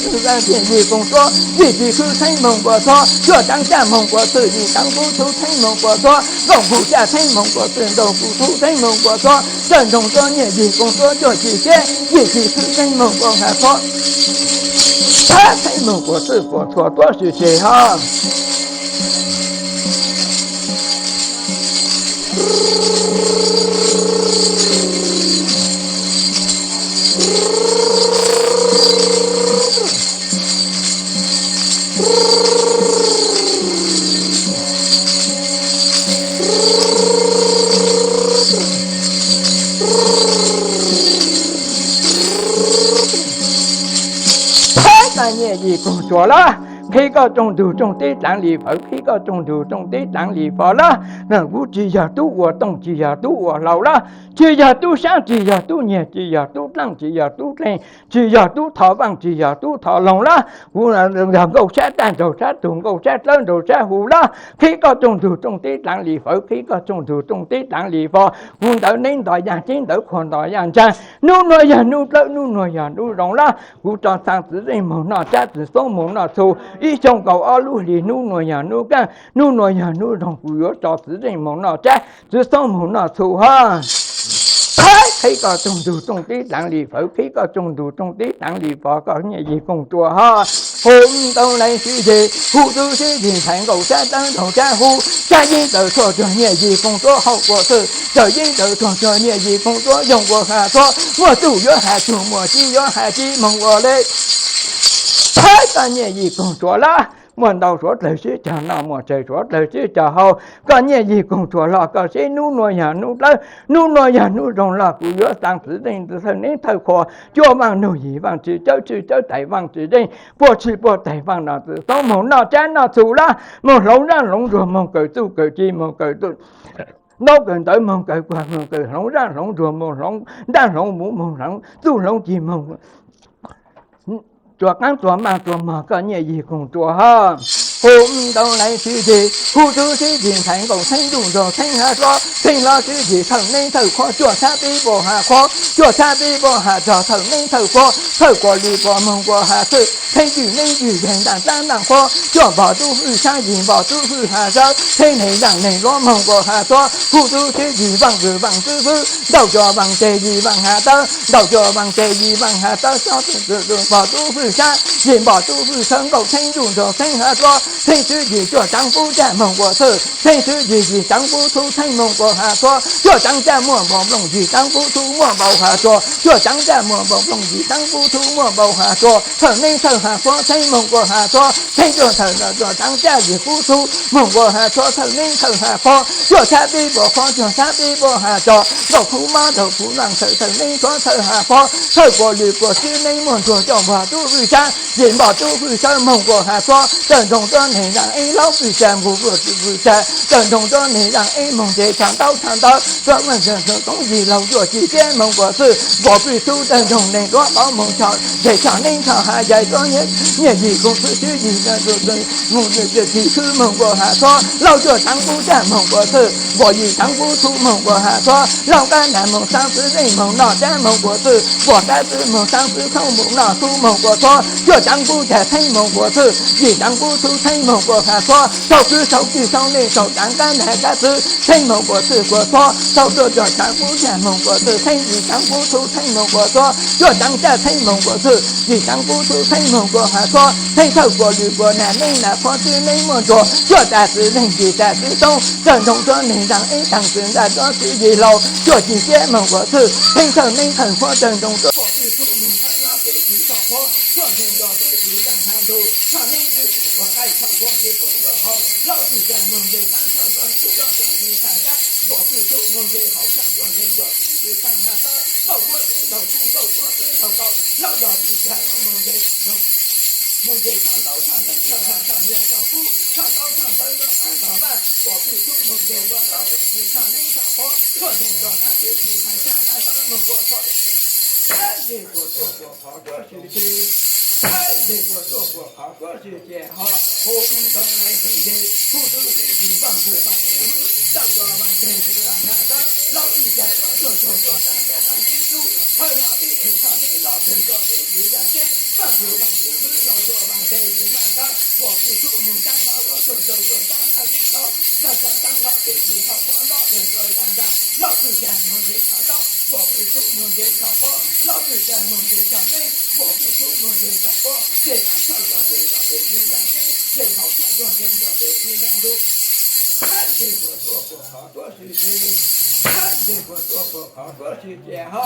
nyiaj yig koog tuab, yim ci khwb txheeb moog kua txhua, cuaj tsaav tsaj moog kua txwj, yim tsaav kub txhub txheeb moog kua txhua, nkaus nkuj tsaj txheeb moog kua txwj, nkaus nkuj txhub txheeb moog kua txhua, tawg nroog tuab nyiaj yig koog tuab, cuaj ci kiab, yim ci khwb txheeb moog kua has txhua, thab txheeb moog kua txwj kua txhua tuab si tseg hov. Thab koj nyiaj yig koog tsuas laj, qhib koj tsooj ntug tsooj teb dlaav li fawv, qhib koj tsooj ntug tsooj teb dlaav li fo laj. Kuv tsis yog tub ua tooj, tsis yog tub ua hlau laj, tsis yog tub sab, tsis yog tub nyiag, tsis yog tub dlaaj, tsis yog tub dleeg, tsis yog tub thov vaaj, tsis yog tub thov loog laj. Kuv yog nkauj sab daj nraug sab tug, nkauj sab dlawb nraug sab hu laj. Qhib koj tsooj ntug tsooj teb dlaav li fawv, qhib koj tsooj ntug tsooj teb dlaav li fo. Kuv ntawv neeb nto yaaj ceeb, ntawv qhua nto yaaj ntsaag. Nub nuav yog nub dlawb, nub nuav yog nub zoo laj. Kuv tso xaa txiv zeej moog noj tsab, txiv xoob moog noj txhu. Ib xyoo kaum ob lub hli, nub nuav yog nub kaaj, nub nuav yog nub zoo, kuv yuav tso txiv zeej moog noj tsab, txiv xoob moog noj txhu hov. Thab qhib koj tsooj ntug tsooj teb dlaav li fawv, qhib koj tsooj ntug tsooj teb dlaav li fo, koj nyiaj yig koog tsuas hov. Hu ntau lawv sib ceg, hu txhub sib ceg, ntxhais nkauj sab dlawb nraug sab hu, sab yeeb tawg tshuaj tuag nyiaj yig koog tuab hauv kua txwj, tsaws yeeb tawg tshuaj tuag nyiaj yig koog tuab, yoog kua has txhua, muaj txuj yuav has txuj, muaj ci yuav has ci, moog ua le. Thab koj nyiaj yig koog tsuas laj, muaj ntau suav dlawg sib cog noj, muaj tsawg suav dlawg sib cog haus, koj nyiaj yig koog tsuas loj, koj sib nub nuav yog nub dlawb, nub nuav yog nub zoo loj, kuv yuav xaa txiv zeej thawj neeb thawj qhua, cuaj vaaj nug yim vaaj tswv cawb, tswv cawb tais vaaj tswv zeej, puag tshij puag tais vaaj noj txiv xoob moog noj tsab noj txhu laj, moog hloov zaaj hloov nruag, moog kawm txuj kawm ci, moog kawm ntaub kawm ntawv, moog kawm kuag, moog kawm hloov zaaj hloov nruag, moog hloov ntaub hloov muv, moog hloov txuj hloov ci, moog tsuas qaab tsuas maaj tsuas mog, koj nyiaj yig koog tsuas hov. Hu ntau lawv sib ceg, hu txhub sib ceg, ntxhais nkauj txheeb ntuj nraug txheeb hav xob, txheeb hlob sib ceg, thawj neeb thawj qhuav, cuaj txhab peb puas has qhuav, cuaj txhab peb puas has rog, thawj neeb thawj qhuav, thawj kua li kua, moog kua has txwj, txheeb cwj neeb cwj yaig, ntaaj dlaab ntaaj qhuav, cuaj npog tub hwj sab, yim npog tub hwj has sawb, txheeb neeg zaaj neeg luav, moog kua has txhua, hu txhub sib ceg, vaaj vwm vaaj txwv fwb, ntau cuaj vaaj tseg, yim vaaj has tawb, ntau cuaj vaaj tseg, yim vaaj has tawb, xob npog tub hwj sab, yim npog tub hwj sawb, nkauj txheeb ntuj nraug txheeb hav xob, Theej tswv yim cuaj tseev pub caj moog quas txhwj, theej tswv yim yim tseev pub txhub theej moog quas has txhua. Cuaj tseev caj muaj npaus nplooj, yim tseev pub txhub muaj npaus has txhua. Cuaj tseev caj muaj npaus nplooj, yim tseev pub txhub muaj npaus has txhua. Thawj neeb thawj has qhuab theej moog quas has txhua, theej cuaj thawj cuaj tseev caj yim pub txhub moog quas has txhua. Thawj neeb thawj has qhuab, cuaj txhab pib pos qhuab, cuaj txhab pib pos has tso. Nkauj khub mab nraug khub naj, thawj thawj neeb qhuab thawj has qhuab. Thawj puas lwm puas tsib neeb muaj ntsuag, cuaj npog tub vwj sab, yim npog tub vwj sawb moog quas has txhua. Tawg nroog rua neeg zaaj ib laub vwj tsa, npug vwj tsa. Tawg nroog rua neeg zaaj ib moog nce tshaj ntaub tshaj ntawv, rua muaj ntsuag txoov yim laug cuaj ci ciab moog quas txhwj, npog pwj txhub tawg nroog neeg duab tauv moog tshaj, nce tshaj neeb tshaj has yais rua nyiaj yim kug xwb tswv yim moog ci khwb moog quas has txhua. Laub cuaj tseev pub caj moog quas txhwj, npog yim tseev pub txhub moog quas has txhua. Laub qab nas moog xaab xwb neej moog noj tsab moog quas txhwj, npog qab xwb moog xaab xwb khoob moog noj txhub moog quas txhua. Cuaj tseev pub caj theeb moog quas txhwj, yim tseev pub txhub theeb moog quas has txhua. Txhua xwb txhua ci txhua neej txhua tseev qab nas qab xwb theeb moog quas txhwj quas txhua. Txhua cuaj cuaj tseev pub caj moog quas txhwj, theej yim tseev pub txhub theeb moog quas txhua. Cuaj tseev caj theeb moog quas txhwj, yim tseev pub txhub theeb moog quas has txhua. Theej thawj puas lwm puas nas neeb nas qhuab tsib neeb muaj ntsuag, cuaj tas txwv neeg yim tas txwv toob. Tawg nroog rua neeg zaaj ib taag txwv ntaj rua tswv yim laug cuaj ci ciab moog quas txhwj. Theej thawj neeb thawj qhuab tawg nroog rua peb txhua qhuab, cuaj neeg rua peb txwv zaaj has ntug. Tshaj neeb tswv pub quas qaij, tshaj qhuab tswv pub quas qhau. Laub txwj caj moog nce qaab tshaj rua peb txwv thaaj xyab, npog pwj txhub moog nce hauv tshaj rua nce rua peb txwv thaaj has ntawv. Nkauj qhuab peb ntaug kub, nkauj qhuab peb ntaug kau. Laub zog pwj caj moog nce moog nce tshaj ntaub tshaj neeb tshaj has tshaj nyiaj tshaj kub, tshaj ntaub tshaj ntawv rua qaab ntog vaaj, npog pwj txhub moog nce rua rau peb txwv tshaj neeb tshaj qhuab, cuaj neeg rua qaab peb txwv thaaj xyab thaaj ntawv moog quas txhua. Ib nteg puas tuaj puas qhov tuab swm ces, ib nteg puas tuaj puas qhov tuab swm ces ho, hu ntoo lais txwv ces, hu tub txib tsis vaaj txwv vaaj txwv hwb, tawj cov vaaj txwv tsis vaaj has txhua. Laub txwj caj tuaj tuaj tuaj tuaj taag tuaj taag tib tub, thawj laub txwj tsis tshaj neeb laub txwv tuaj txwv tsis yaaj teb, vaaj txwv vaaj txwv hwb, laub cov vaaj txwv tsis vaaj txhua. Npog pwj txhub moog caab hov tuaj tuaj tuaj taag naj tib laub, zaaj txhua caab hov txwv tsis tshaj qhuab ntaub txwv tuaj yaaj ncaag. Laub txwj caj moog nce tshaj ntaub, npog pwj txhub moog nce tshaj qhuab. Laub txwj caj moog nce tshaj neeb, npog pwj txhub moog nce tshaj qhuab. Nce qaab tshaj tuaj txwv tuaj txwv tsis yaaj teb, nce hauv tshaj tuaj nce tuaj txwv tsis yaaj ntug. Ib nteg puas tuaj puas qhov tuab swm ces, ib nteg puas tuaj puas qhov tuab swm ces ho,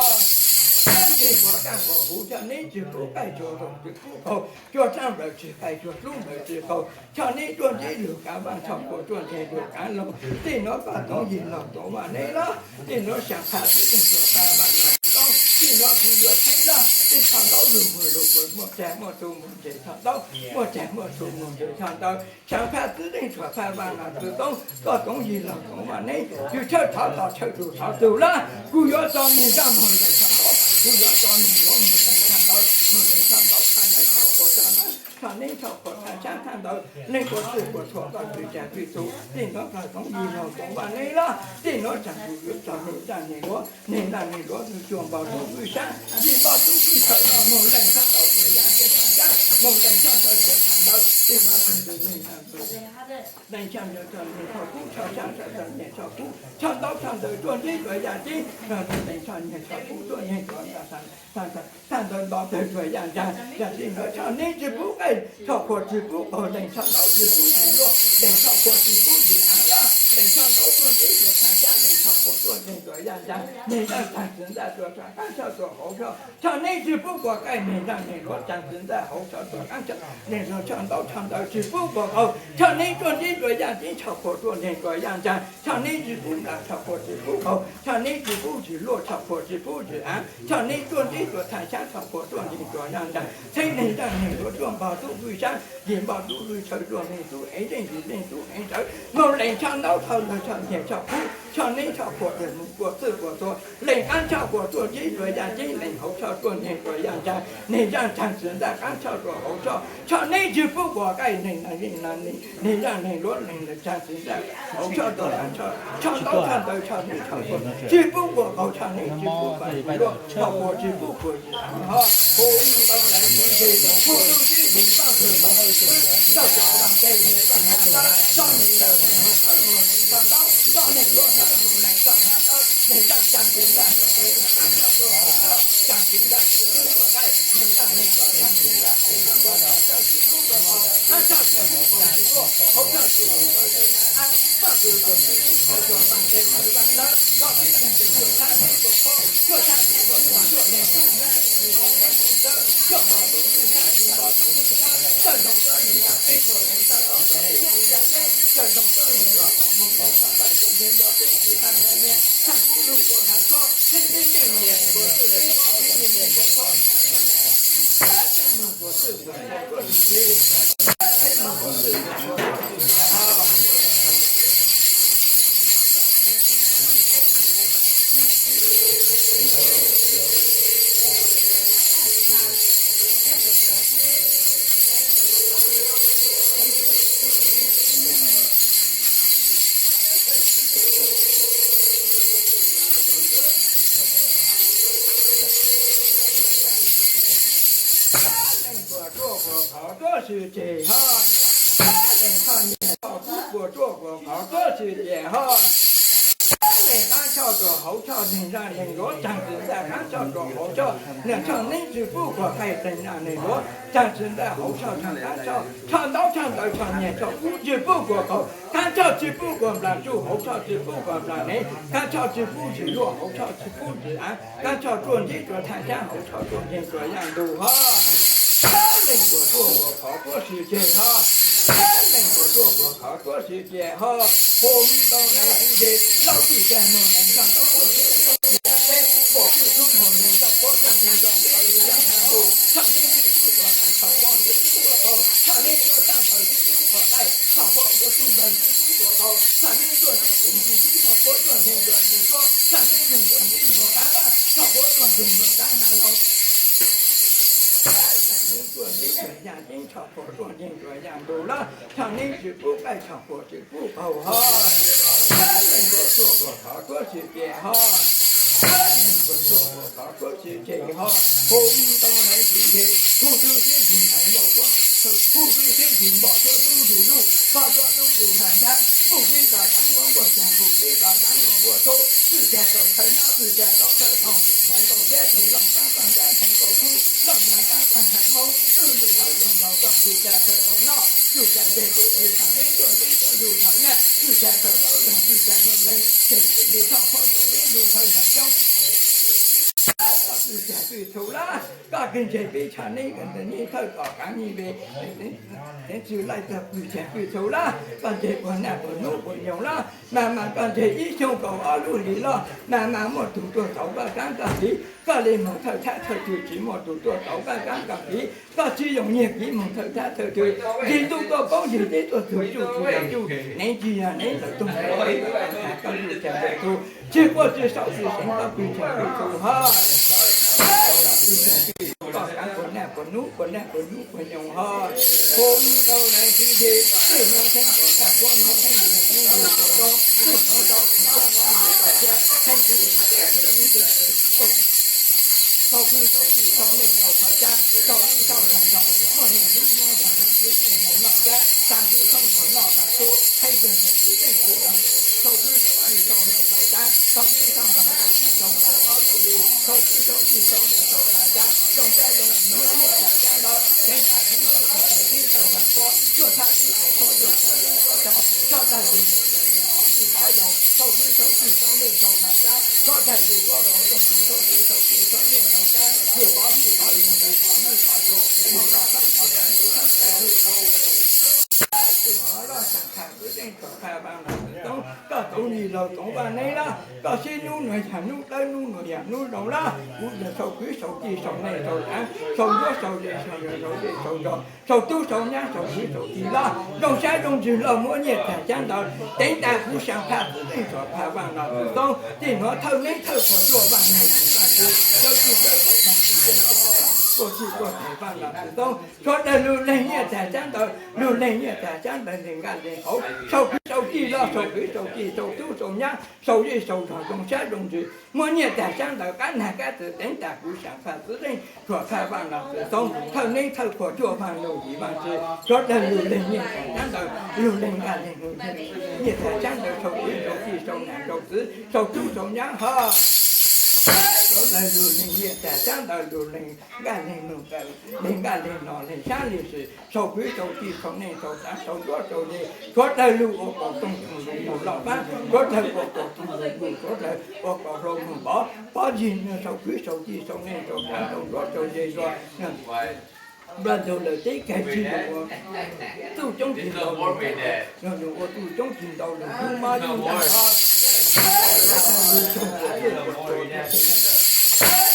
ib nteg puas kaaj puas huv, tshaj neeb tswv pub qaij, tswv qhau tswv pub qhau, tswv tsaab nplawm tswv qaij, tswv tub nplawm tswv qhau, tshaj neeb tuaj ntsib lug kaav vaaj, tshaj qhuas tuaj ntseg lug kaav loog. Txij nuav paj toov yim laug toov vaaj neeb lab, txij nuav xyaa phaj txwv teeg tuaj paj vaaj lug toob, txij nuav kuv yuav tsheb laj, txij tshaj ntaub lug moog lug kuas muaj tsaag muaj txhu moog ntseg tshaj ntaub, muaj tsaag muaj txhu moog ntseg tshaj ntawv. Xyaa phaj txwv teeg tuaj paj vaaj lug toob, koj toov yim laug toov vaaj neeb, tshwj tshawb thov txug tshawb txug thov txug lab, kuv yuav tso neeg zaaj moog leej tshaj ntaub, kuv yuav tso neeg luav moog leej tshaj ntaub, moog leej tshaj ntaub tshaj neeb tshaj qhuas tshaj ntawv, tshaj neeb tshaj qhuas tshaj xyab tshaj ntawv, leej puas txwj puas txhua koj txwj tsaag txwj txhu. Txij nuav koj toov yim laug toov vaaj neeb lab, txij nuav tsaam kuv yuav tso neeg zaaj neeg luav, neeg zaaj neeg luav nwg cuag npog tub vwj sab, yim npog tub vwj sawv lug moog leej tshaj ntaub tuaj yaaj teb tshaj xyab, moog leej tshaj ntawv tuaj tshaj ntawv, txij nuav tsaam kuv neeg zaaj leej tshaj ntawv tso neeg tshaj kub, tshaj xyab tso nyiaj tshaj kub, tshaj ntaub tshaj ntawv tuaj ntsib tuaj yaaj teb, leej tshaj nyiaj tshaj kub tuaj ntsib tuaj yaaj teb, tshaj ntawv ntaub tawg tuaj yaaj tsaag. Txij nuav tshaj neeb tswv pub qaij, tshaj qhuas tswv pub qaug, leej tshaj ntaub tswv pub yim luaj, leej tshaj qhuas tswv pub yim aav lab, leej tshaj ntaub tuaj ntsib tuaj tshaj xyab, leej tshaj qhuas tuaj ntseg tuaj yaaj tsaag. Neeg zaaj tsaag txwv ntaaj tuaj tshaj qaab tshaj tuaj hauv tshaj, tshaj neeb tswv pub quas qaij, neeg zaaj neeg luav tsaag txwv ntaaj hauv tshaj tuaj qaab tshaj, neeg luav tshaj ntaub tshaj ntawv tswv pub quas qaug, tshaj neeb tuaj ntsib tuaj yaaj teb, tshaj qhuas tuaj ntseg tuaj yaaj tsaag. Tshaj neeb tswv pub nplaag, tshaj qhuas tswv pub qaug, tshaj neeb tswv pub yim luaj, tshaj qhuas tswv pub yim aav, tshaj neeb tuaj ntsib tuaj tshaj xyab, tshaj qhuas tuaj ntseg tuaj yaaj tsaag. Txheeb neeg zaaj neeg luav tuaj npog tub vwj sab, yim npog tub vwj sawv tuaj neeg tub ev zeej, yim zeej tub ev ntsawv, moog leej tshaj ntaub tshaj ntawv tshaj nyiaj tshaj kub, tshaj neeb tshaj qhuas tuaj moog puas txwj puas txhua, leej qaab tshaj quas tuaj ntsib tuaj yaaj teb, leej hauv tshaj tuaj ntseg tuaj yaaj tsaag. Neeg zaaj tsaag txwv ntaaj qaab tshaj tuaj hauv tshaj, tshaj neeb tswv pub quas qaij, neeg zaaj neeg luav leej tsaag txwv ntaaj hauv tshaj tuaj qaab tshaj, tshaj ntaub tshaj ntawv tshaj neeb tshaj qhuas tswv pub quas qaug, tshaj neeb tswv pub qaug yim luaj, tshaj qhuas tswv pub qaug yim aav ho, hu ntoo lais txwv ces, hu tub txib yim vaaj txwv vaaj txwv, txoj cov vaaj txwv vaaj txwv, txoj neeg zaaj neeg luav txwv moog leej txhaj ntaub, txoj neeg luav txwv moog leej txhaj ntaub, neeg zaaj tsaag txwv ntaaj tsaag txwv ntaaj tsaag txwv ntaaj tsaag txwv ntaaj, neeg zaaj neeg luav tsaag txwv ntaaj tsaag txwv ntaaj tsaag txwv ntaaj, Leej puas tsuaj puas khov tuab si ceg ho, leej thoj nyiaj thoj kub puas tsuaj puas khov tuab si ceg ho. Leej qaab choj rua hauv choj, leej zaj leej luav taag tsi ntaj qaab choj rua hauv choj, leej choj neeb tsi pub kuas qaij, leej zaj leej luav taag tsi ntaj hauv choj taag qaab choj, choj ntaub choj ntawv choj nyiaj choj kub tsi pub kuas qaug, qaab choj tsi pub kuas nplaag tsuj, hauv choj tsi pub kuas nplaag nev, qaab choj tsi pub tsi luaj, hauv choj tsi pub tsi aav, qaab choj tsuaj ntsib tsuas thaaj xyaab, hauv choj tsuaj nkeeg tsuas yaaj ntuj ho. Leej puas tsuaj puas khov tuab si ceg ho, leej puas tsuaj puas khov tuab si ceg ho. Hu ntau leej tsi ceg, laug tsi ceg moog leej zaj tub, pum tub moog leej zaj tuab, tsuaj nkeeg tsuas yaaj ntuj, choj neeb tsi pub kuas qaij, choj pob tsi pub kuas qaug, choj neeb tsuaj taab ntawv tsi pub kuas qaij, choj pob tsuaj tub ntawv tsi pub kuas qaug, choj neeb tsuaj neeb tsi pub tsi pub, choj pob tsuaj nkeeg tsuas nkeeg tsuab, choj neeb nkeeg tsuas nkeeg tsuas qaab, choj pob tsuaj nkeeg tsuas qaab hnav lug. Choj neeb tsuaj nkeeg tsuas yaaj ntuj, choj pob tsuaj nkeeg tsuas yaaj ntuj lawm, choj neeb tsi pub qaij, choj pob tsi pub qaug ho. Leej puas tsuaj puas khov tuab si ceg ho, leej puas tsuaj puas khov tuab si ceg ho. Hu ntau leej tsi ceg, hu tub sib tug hais npaum, hu tub sib tug npaum tuab tub ntuj luj, koj tuab tub ntuj hais ncaab, npuj tib tog dlaav nkuaj nkuaj caag, npuj tib tog dlaav nkuaj nkuaj tub, txwj cag tau thawj nyob, txwj cag tau thawj thooj, hais nkaus siab theej looj taab taag ncaab, hais nkaus kub looj taag ncaab, hais hmoov txwj lug thawj looj nkaus txooj, txwj cag thawj tau noj, txwj cag ceg tub tsi thaaj neeb, txwj cag txwj lug thawj naj, txwj cag thawj tau leeg, txwj cag thawj leeg, ceg tub tsi txhob phob txwj tub ntuj thawj hais coob. Txwj cag txwj txhu lawm, koj kag ntseg peb choj neeb kag ntawm neb thawj kom kaav nij ve, txwj laij txwj cag txwj txhu lawm, koj ntseg puag naj puag nub puag nyoog lawm, mas mas koj ntseg ib xyoo kaum ob lub hlis loj, mas mas muaj tug tuaj txaus koj kaab koj kiv, koj le moog thawj thab thawj twg tsi muaj tug tuaj txaus koj kaab koj kiv, koj tsi yoo nyiag kiv moog thawj thab thawj twg, ntsig ntuj tuaj poob ntsig teb tuaj txug tsuj tsi yog tsuj, neeb tsi yog neeb lawm tug koj txwj cag txwj txhu, tsi quaj tsi saub tsi seev koj txwj cag txwj txhu ho. Txwj cag txwj txhu koj kav puag naj puag nub puag naj puag nub puag nyoog ho. Hu ntau leej tsi ceg, txwj nuav theej txwj txuj, txwj nuav tau txwj txuj, txwj nuav tau txwj txuj, txhua kws txhua txij txhua neej txhua phav cab, txhua ib txhua txhua nrau, muaj nyiaj hnub nyob yog leej txiv leej muam noj cab, tag kws txhob muaj noj tag kws, txhua kws txhua txij txhua neej txhua phav cab, txhua ib txhua txhua nrau, txhua kws txhua txij txhua neej txhua phav cab, zoo sab zoo zis muaj nyiaj tag cab ntawd, kheev tag kheev txhua txij txhua phav cab, yuav txhab ib txhua txhua yuav txhab ib txhua txhua, txhua tag kws txhua txij txhua nrau, txhua kws txhua txij txhua neej txhua phav cab, txhua tag kws ua txhua txij txhua kws txhua txij txhua neej txhua phav cab, yug pov vij pov yoog, yug pov vij pov yoog, moog rau sab txhua tag kws sab tag kws rau. Txij no loj tag tag kws yeej txhua txhua vaaj lug txug txoob, koj txoov nyiaj lug txoov vaaj neeb lawm, koj sib hnub nuav yog hnub dlawb, hnub nuav yog hnub zoo lawm, kuv yog sau kwv sau tij sau neej sau dlaav, sau ncuab sau ze, sau yawg sau zej sau zog, sau tub sau nyab sau kwv sau tij lawm, zoo sab zoo ntsws lawm, muaj nyiaj tag cab ntawd teev tas kuv xyaa phav txwv leej txhua txhua vaaj lug txug txoob. Txij no thawj neeb thawj txhua tuaj vaaj lug txug vaaj txug, cawv txwj cawv txhua vaaj lug txug txoob, tuaj txij tuaj tes vaaj lug txug txoob. Sawv daws lug leeg nyiaj tag cab ntawd, lug leeg nyiaj tag cab ntawd leeg nkaj leeg qauv, sau kwv sau tij lawm, sau kwv sau tij, sau tub sau nyab, sau zej sau zog, zoo sab zoo ntsws, muaj nyiaj tag cab ntawd qab nag qab txwv teev tas kuv xyaa phav txwv leej txhua txhua vaaj lug txug txoob. Thawj neeb thawj txhua tuaj vaaj lug yim vaaj tsi, sawv daws lug leeg nyiaj tag cab ntawd, lug leeg nkaj leeg qauv, nyiaj tag cab ntawd sau kwv sau tij, sau nam sau txwv, sau tub sau nyab ho. Suav dawg lug leeg liaj tag, sab ntawd lug leeg nkaj leeg noog, leeg nkaj leeg no, leeg sab leeg sim, sau kwv sau tij sau neej sau tsav sau nruab sau ze, suav dawg lug ua kaum toog toog lug moog loj pab, suav dawg ua kaum toog lug lug, suav dawg ua kaum hlau moog pov, pov zig sau kwv sau tij sau neej sau tsav sau nruab sau ze zuag. Nplog ntug lawm teb kag tsi lug ua txuj coob tsi ntau lug, lug ua txuj coob tsi ntau lug yug mab yug ntaag hov. Suav dawg lug soog kuam twj kuam txuj,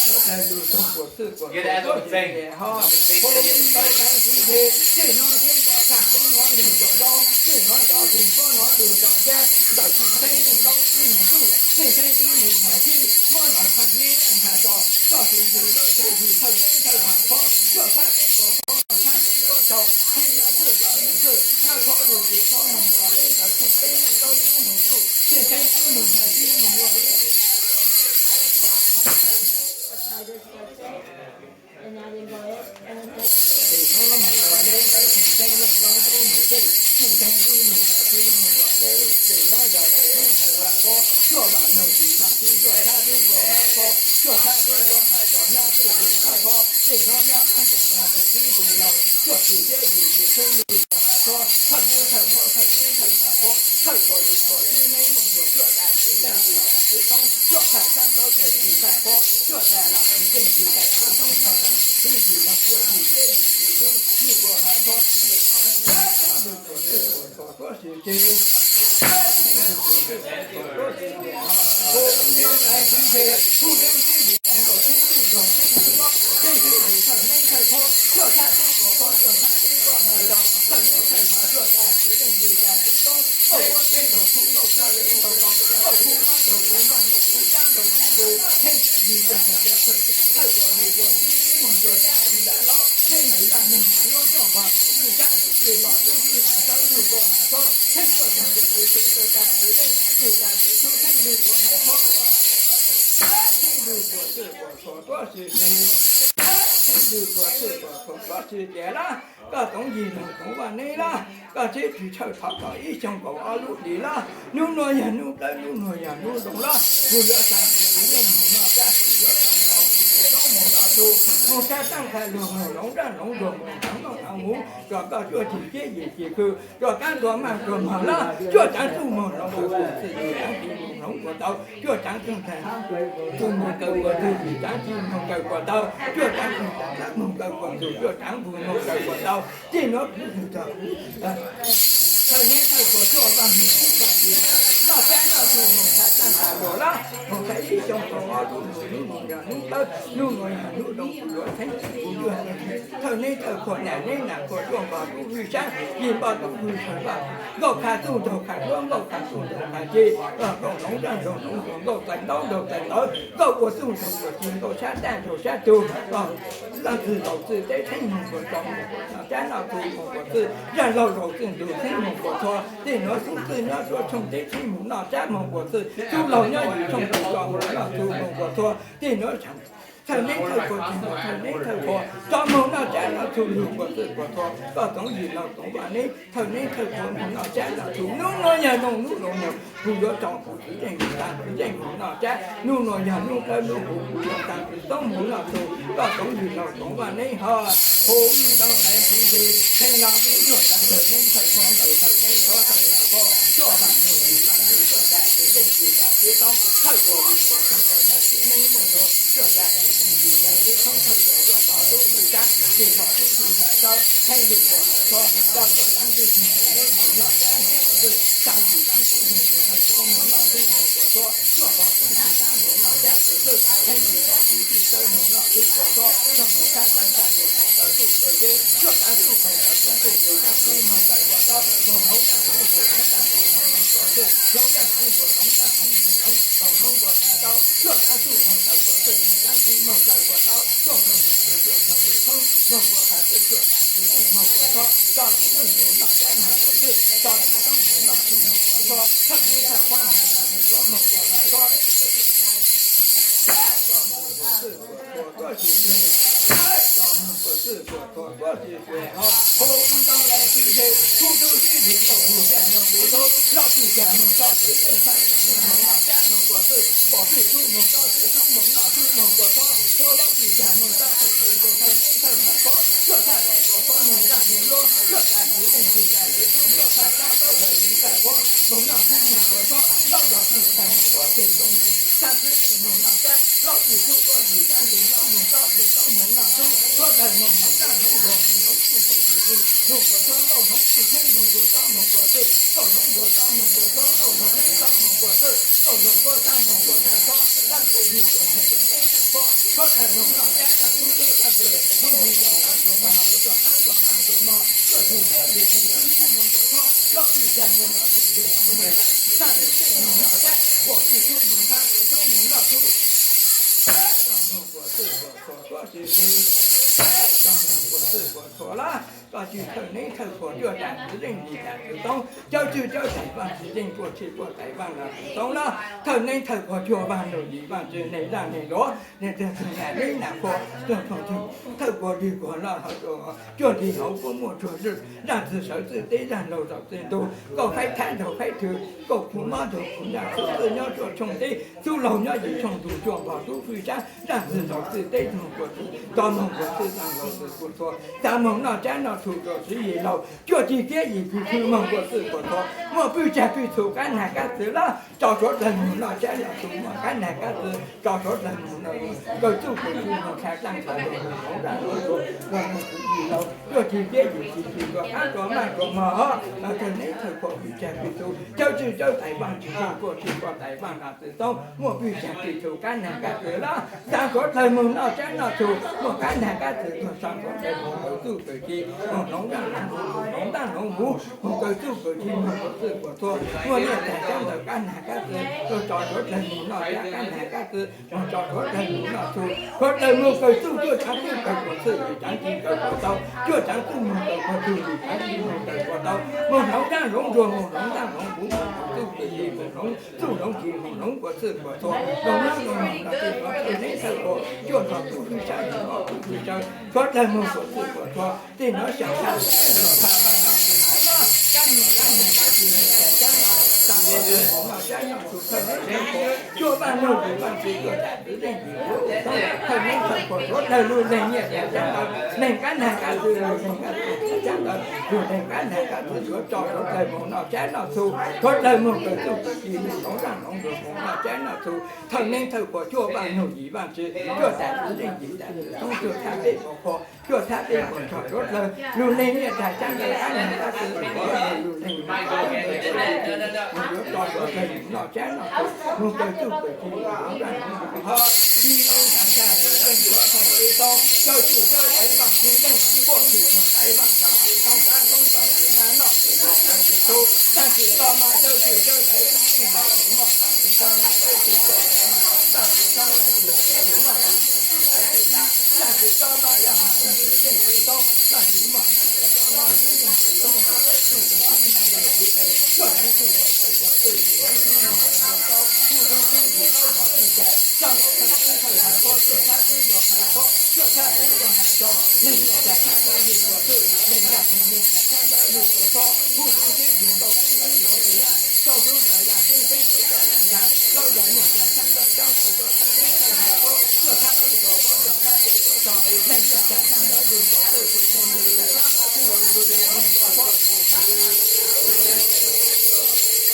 suav dawg lug soog kuam twj kuam txuj tuab si ces hov. Hov ntau lawm teb kag tsi, tej no teb kuam tag, puab nov lug kuam ntau, tej nov tso teg, puab nov lug tso cab, ntawm theej teb neej tau tub moog txuj, theej teb tub moog has txij, muab nov thaaj neb leej has tso, txoj kev ntxwg lub txuj yug thawj teb thawj has pov, cuaj txhab teb kuam pov, cuaj txhab teb kuam tau, txij nov txwj txom nyem txwj, nab pov lug tsis txhob moog ua le ntawd, theej teb neej tau tub moog txuj, theej teb tub moog has txij moog ua le Theej lug kuam twj kuam txuj tuab si ces lab, koj toov yig loog toov vaj neb lab, koj txheb tsis tshawj thov kom ib xyoos kaum ob lub hlis lab. Nub nua yog nub dlawb, nub nua yog nub zoo lab, kuv yuav tsaa kuv yeej moog noj sab, kuv yuav tsaa kuv tub moog noj txug, moog sab taaj txhaj lug, moog loov nraj loov zuag, moog taav noj taav muv, kom koj cuaj cim ciab yim cim khw, cuaj kaab ntua maj ntua mog lab, cuaj tsaav txuj moog loov kuas txwj, txwj tsaav txuj moog loov kuas tau, cuaj tsaav txuj moog kaw kuas txwj, txwj tsaav txuj moog kaw kuas tau, cuaj tsaav txuj moog kaw kuas txwj, cuaj tsaav txuj moog kaw kuas tau. Txij nuav kuv tug tog thawj neb thawj kuas cuaj vaaj moog, noj sab noj txug moog txhaj taaj txhaj luag lab, moog txhaj ib xyoos kaum ob lub hlis, nub nua yog nub dlawb, nub nua yog nub zoo, kuv yuav txheeb kuv yuav thawj neb thawj kuas nam neb nam kuas cuaj npog tub vwj sab, yim npog tub vwj sawv laj, nkauj kha txuj nraug kha duab, nkauj kha txuj nraug kha ci, nkauj loov nraj nraug loov zuag, nkauj txais ntaub nraug txais ntawv, nkauj ua txuj nraug ua ci, nkauj sab daj nraug sab tug, leej twg laus txwj teb txheeb moog kuas tso moog kuas noj sab noj txug moog kuas txwj, zaj laug laus txwj ntug txheeb moog kuas txhua, tej nuav xub txwj nyob suav tshooj teb txheeb moog noj sab moog kuas txwj, xub laug nyob yim tshooj txug tso moog noj txug moog kuas txhua, tej nuav thawj neb thawj kuas txug moog thawj neb thawj kuas tso moog noj sab noj txug lug kuas txwj kuas txhua, koj toov yig loog toov vaj neb thawj neb thawj kuas moog noj sab noj txug, nub nua yog nub nub zoo moog, kuv yuav tso kuv tug yeej moog taag, tug yeej moog noj sab, nub nua yog nub dlawb nub huv, kuv yuav taag kuv tub moog noj txug, koj toov yig loog toov vaj neb hov. Hu ntau lawm teb kag tsi, theej no peb cuaj tsaav thawj neb thawj kuas ntawm thawj neb txhua thawj has pov, cuaj vaaj moog yim vaaj txwv cuaj tas txwv yeej txwv tas txwv toob, thawj kuas yim kuas txug ntawm tag txwv neb muaj ntuag, cuaj tas txwv yeej txwv tas txwv toob, thawj kuas cuaj npog tub vwj sab, yim npog tub vwj has sawv, theej lug kuas has txhua, koj cuaj tsaav txuj moog noj sab moog kuas txwj, tsaav yim tsaav tub moog thawj kuas moog noj txug moog kuas txhua, cuaj npog tub vwj sab moog noj sab kuas txwj, theej yim npog tub vwj sawv moog noj txug kuas txhua, txog moog sab taaj sab luag moog taw txuj taw ceb, cuaj tsaav txuj moog taw kuas txwj, cuaj tsaav txuj moog taw kuas tau, moog hloov nraj hloov zuag, hloov nraj hloov zuag moog kuas txwj, hloov nraj hloov zuag, hloov nraj hloov zuag moog kuas tau, cuaj tsaav txuj moog taw kuas txwj, moog tsaav txuj moog taw kuas tau, cuaj moog kuas txwj, cuaj tsaav txuj toob moog kuas has txwj, cuaj tsaav txuj yeej moog kuas txhua, tso tub moog noj sab moog kuas txwj, tso tub toob moog noj txug moog kuas txhua, thawj neb thawj kuas moog tas moog kuas moog kuas has txhua, tso moog kuas txwj kuas txhua tuab si txug, tso moog kuas txwj kuas txhua tuab si txug hov. Hu ntau lawm teb kag tsi, kuv tub sib nrug nkauj tug caij nrug kuv tub, loj Tsis tas moog tsob txwv txeej txhab moog noj tsab moog kuas txwj, pom txwj tub moog tsob txwv tub moog noj txwv moog kuas txhob, txhua lub tsis tas moog tsob txwv txeej txhab txhab moog noj txwv txwj, txhua txhab txwv moog txhab moog noj txwv txwj, txhua tas txwv txeej txhab txhab txwv tub, txhua tas txwv txeej txhab txhab txwv tub, moog noj txhab moog kuas txhob, lub tog txwv txhab moog kuas txwj txhab txwv txeej moog noj tsab, lub tsis tub kuas tsis tas txwv tub moog tsob txwv tub moog noj txwv, txhua tas moog hloov txhab hloov kuas txwj txhab txwv tub, moog kuas txhob nkauj hloov txwv txhab moog kuas txhob moog kuas txwj, nkauj hloov kuas txhob moog kuas txwj, nkauj hloov txhab moog kuas txwj, nkauj hloov kuas txhab moog kuas txhob, txhab txwv moog kuas txwj txhab txwv tub, txhua tas moog noj tsab noj txwv txhua tas txwv tub, moog noj tsab txwv moog kuas txhob, txhab txwv moog kuas txhob, lub tsis tas moog tsob txwv txhab txhab txwv tub moog noj tsab, pom txwj tub moog txhab txhab txwv tub moog noj txwv, txhab txwv moog kuas txwj kuas txhua txhua txhua txhua txhua lab, koj tsis thawj neeb thawj khuas cuaj tas txwv txeej yim tas txwv toob, cawm txwj cawm tais vaaj txwv txeej, puaj tshij puaj tais vaaj los txwv toob lab, thawj neeb thawj khuas cuaj vaaj nuj yim vaaj txwv neeg zaaj neeg luav, neeg txwg txwg nam neeb nam khuas, txwg txwg thawj khuas dig khuas loj hauv cuaj nrig hauv puab muaj tsuag zwj, zaaj txwg sawv txwj teb zaaj laug zaum txwj ntug, kauj faib thab nraug faib thw, kauj khu mob nraug khu nraug, txwj txwj nyob cuaj tshooj teb, txwj laug nyob yim tshooj ntug, cuaj npog tub fwj sab, zaaj txwg zaum txwj teb moog kuas txwj, tog moog kuas txwj zaaj laug txwj kuas txhua, txhab moog noj tsab noj txhu rua txiv yig laug, cuaj cig kiab yim cig khw moog kuas txwj kuas txhua, muaj pwj tsag pwj txhu kab nag kab txwv lab, tso suav dlawg moog noj tsab noj txhu, muaj kab nag kab txwv tso suav dlawg moog noj, kawg txuj kawg ci moog txhaj dlaaj txhaj lug moog hloov zaaj hloov tsuag, moog txwv yig laug, cuaj cig kiab yim cig khw rua qab rua maj rua mog, thawj neeb thawj khuas pwj tsag pwj txhu, cawm txwj cawm tais vaaj txwv txeej, puaj tshij puaj tais vaaj los txwv toob, muaj pwj tsag pwj txhu kab nag kab txwv lab, txhaj suav dlawg moog noj tsab noj txhu, muaj kab nag kab txwv tuag, txhaj suav dlawg moog kawg txuj kawg ci, moog hloov zaaj hloov tsuag, moog hloov ntaaj hloov huv, moog kawg txuj kawg ci moog kuas txwj kuas txhua, muaj nyiaj txag xyab ntawv kab nag kab txwv, tso suav dlawg moog noj tsab kab nag kab txwv, moog tso suav dlawg moog noj txhu, suav dlawg moog kawg txuj cuaj tsaav txuj kawg kuas txwj, yim tsaav ci kawg kuas tau, cuaj tsaav txuj moog kawg kuas txwj, yim tsaav ci moog kawg kuas tau, moog hloov zaaj hloov tsuag, moog hloov ntaaj hloov huv, moog kawg txuj kawg ci, moog hloov txuj hloov ci, moog hloov kuas txwj kuas txhua, moog hloov moog noj txwj, thawj neeb thawj khuas cuaj npog tub fwj sab, yim npog tub fwj sab, suav dlawg moog kuas txwj kuas txhua, txij nuav xyaa txhaj txhaj vaaj los txwv toob lab, kab nug kab nug kuas txwj nug txhaj xyab ntawv, txhaj nug noj tsab noj txhu, thawj neeb thawj khuas cuaj vaaj nuj yim vaaj txwv, cuaj tas txwv txeej yim txwv toob, thawj neeb thawj khuas suav dlawg lug leeg nyiaj txag xyab ntawv, leeg kab nag kab txwv lug leeg kab txwv txag xyab ntawv, lug leeg kab nag kab txwv suav tso suav dlawg moog noj tsab noj txhu, suav dlawg moog kawg txuj kawg ci moog hloov zaaj hloov tsuag moog noj tsab noj txhu, thawj neeb thawj khuas cuaj vaaj nuj yim vaaj txwv, cuaj tas txwv txeej yim tas txwv toob, cuaj txhab peb puas khuas, cuaj txhab peb puas txhua, suav dlawg lug leeg nyiaj txag xyab ntawv, kab nag kab txwv suav dlawg lug leeg nyiaj txag xyab ntawv, moog yuav tso suav dlawg moog noj tsab noj txhu, moog kawg txuj kawg ci moog hloov zaaj hloov tsuag, ci loo txag txhaj txwv txeej txhua txhua txwv toob, cawm txwj cawm tais vaaj txwv txeej, puaj tshij puaj tais vaaj los txwv toob, kab txoob txhaj txwv naj noj txwv naj txwv txhua, txhaj txwv txhua maj cawm txwj cawm tais vaaj txwv txeej los txwv moj txwv txhua, txhaj txwv txhua maj txwv txhua maj txwv txhua maj txwv txhua maj txwv txhua,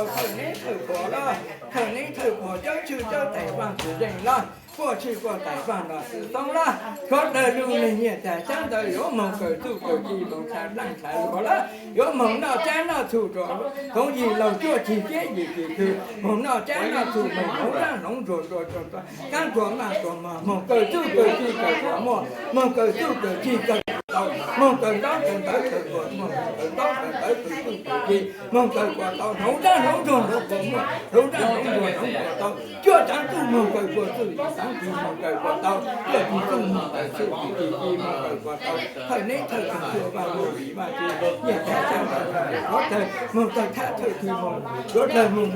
Thawj neeb thawj khuas lab, thawj neeb thawj khuas cawm txwj cawm tais vaaj txwv txeej lab, puaj tshij puaj tais vaaj los txwv toob lab, suav dlawg lug leeg nyiaj txag xyab ntawv, yuav moog kawg txuj kawg ci moog txhaj dlaaj txhaj luag lab, yuav moog noj tsab noj txhu rua txhua yim laug, cuaj cig kiab yim cig khw, moog noj tsab noj txhu, moog hloov zaaj hloov tsuag rua tsuag, kaab tsuag maj tsuag mog, moog kawg txuj kawg ci kawg txhua muaj, moog kawg txuj kawg ci kawg tau, moog kaw ntaub kaw ntawv kaw quas txuas, moog kaw ntaub kaw ntawv kaw txuj kaw ci, moog kaw quas tau, hloov nrab hloov nruag hloov quas muaj, hloov nrab hloov nruag hloov quas tau, cuaj tsaav txuj moog kaw quas txwj, yim tsaav ci moog kaw quas tau, cuaj ci txuj moog kaw txwj, yim ci ci moog kaw quas tau, thawj neb thawj kawg cuaj vaaj moog vim vaaj tsi, nyiaj txag xyab ntawv suav dlawg moog tawg thab thawj tug moog suav dlawg moog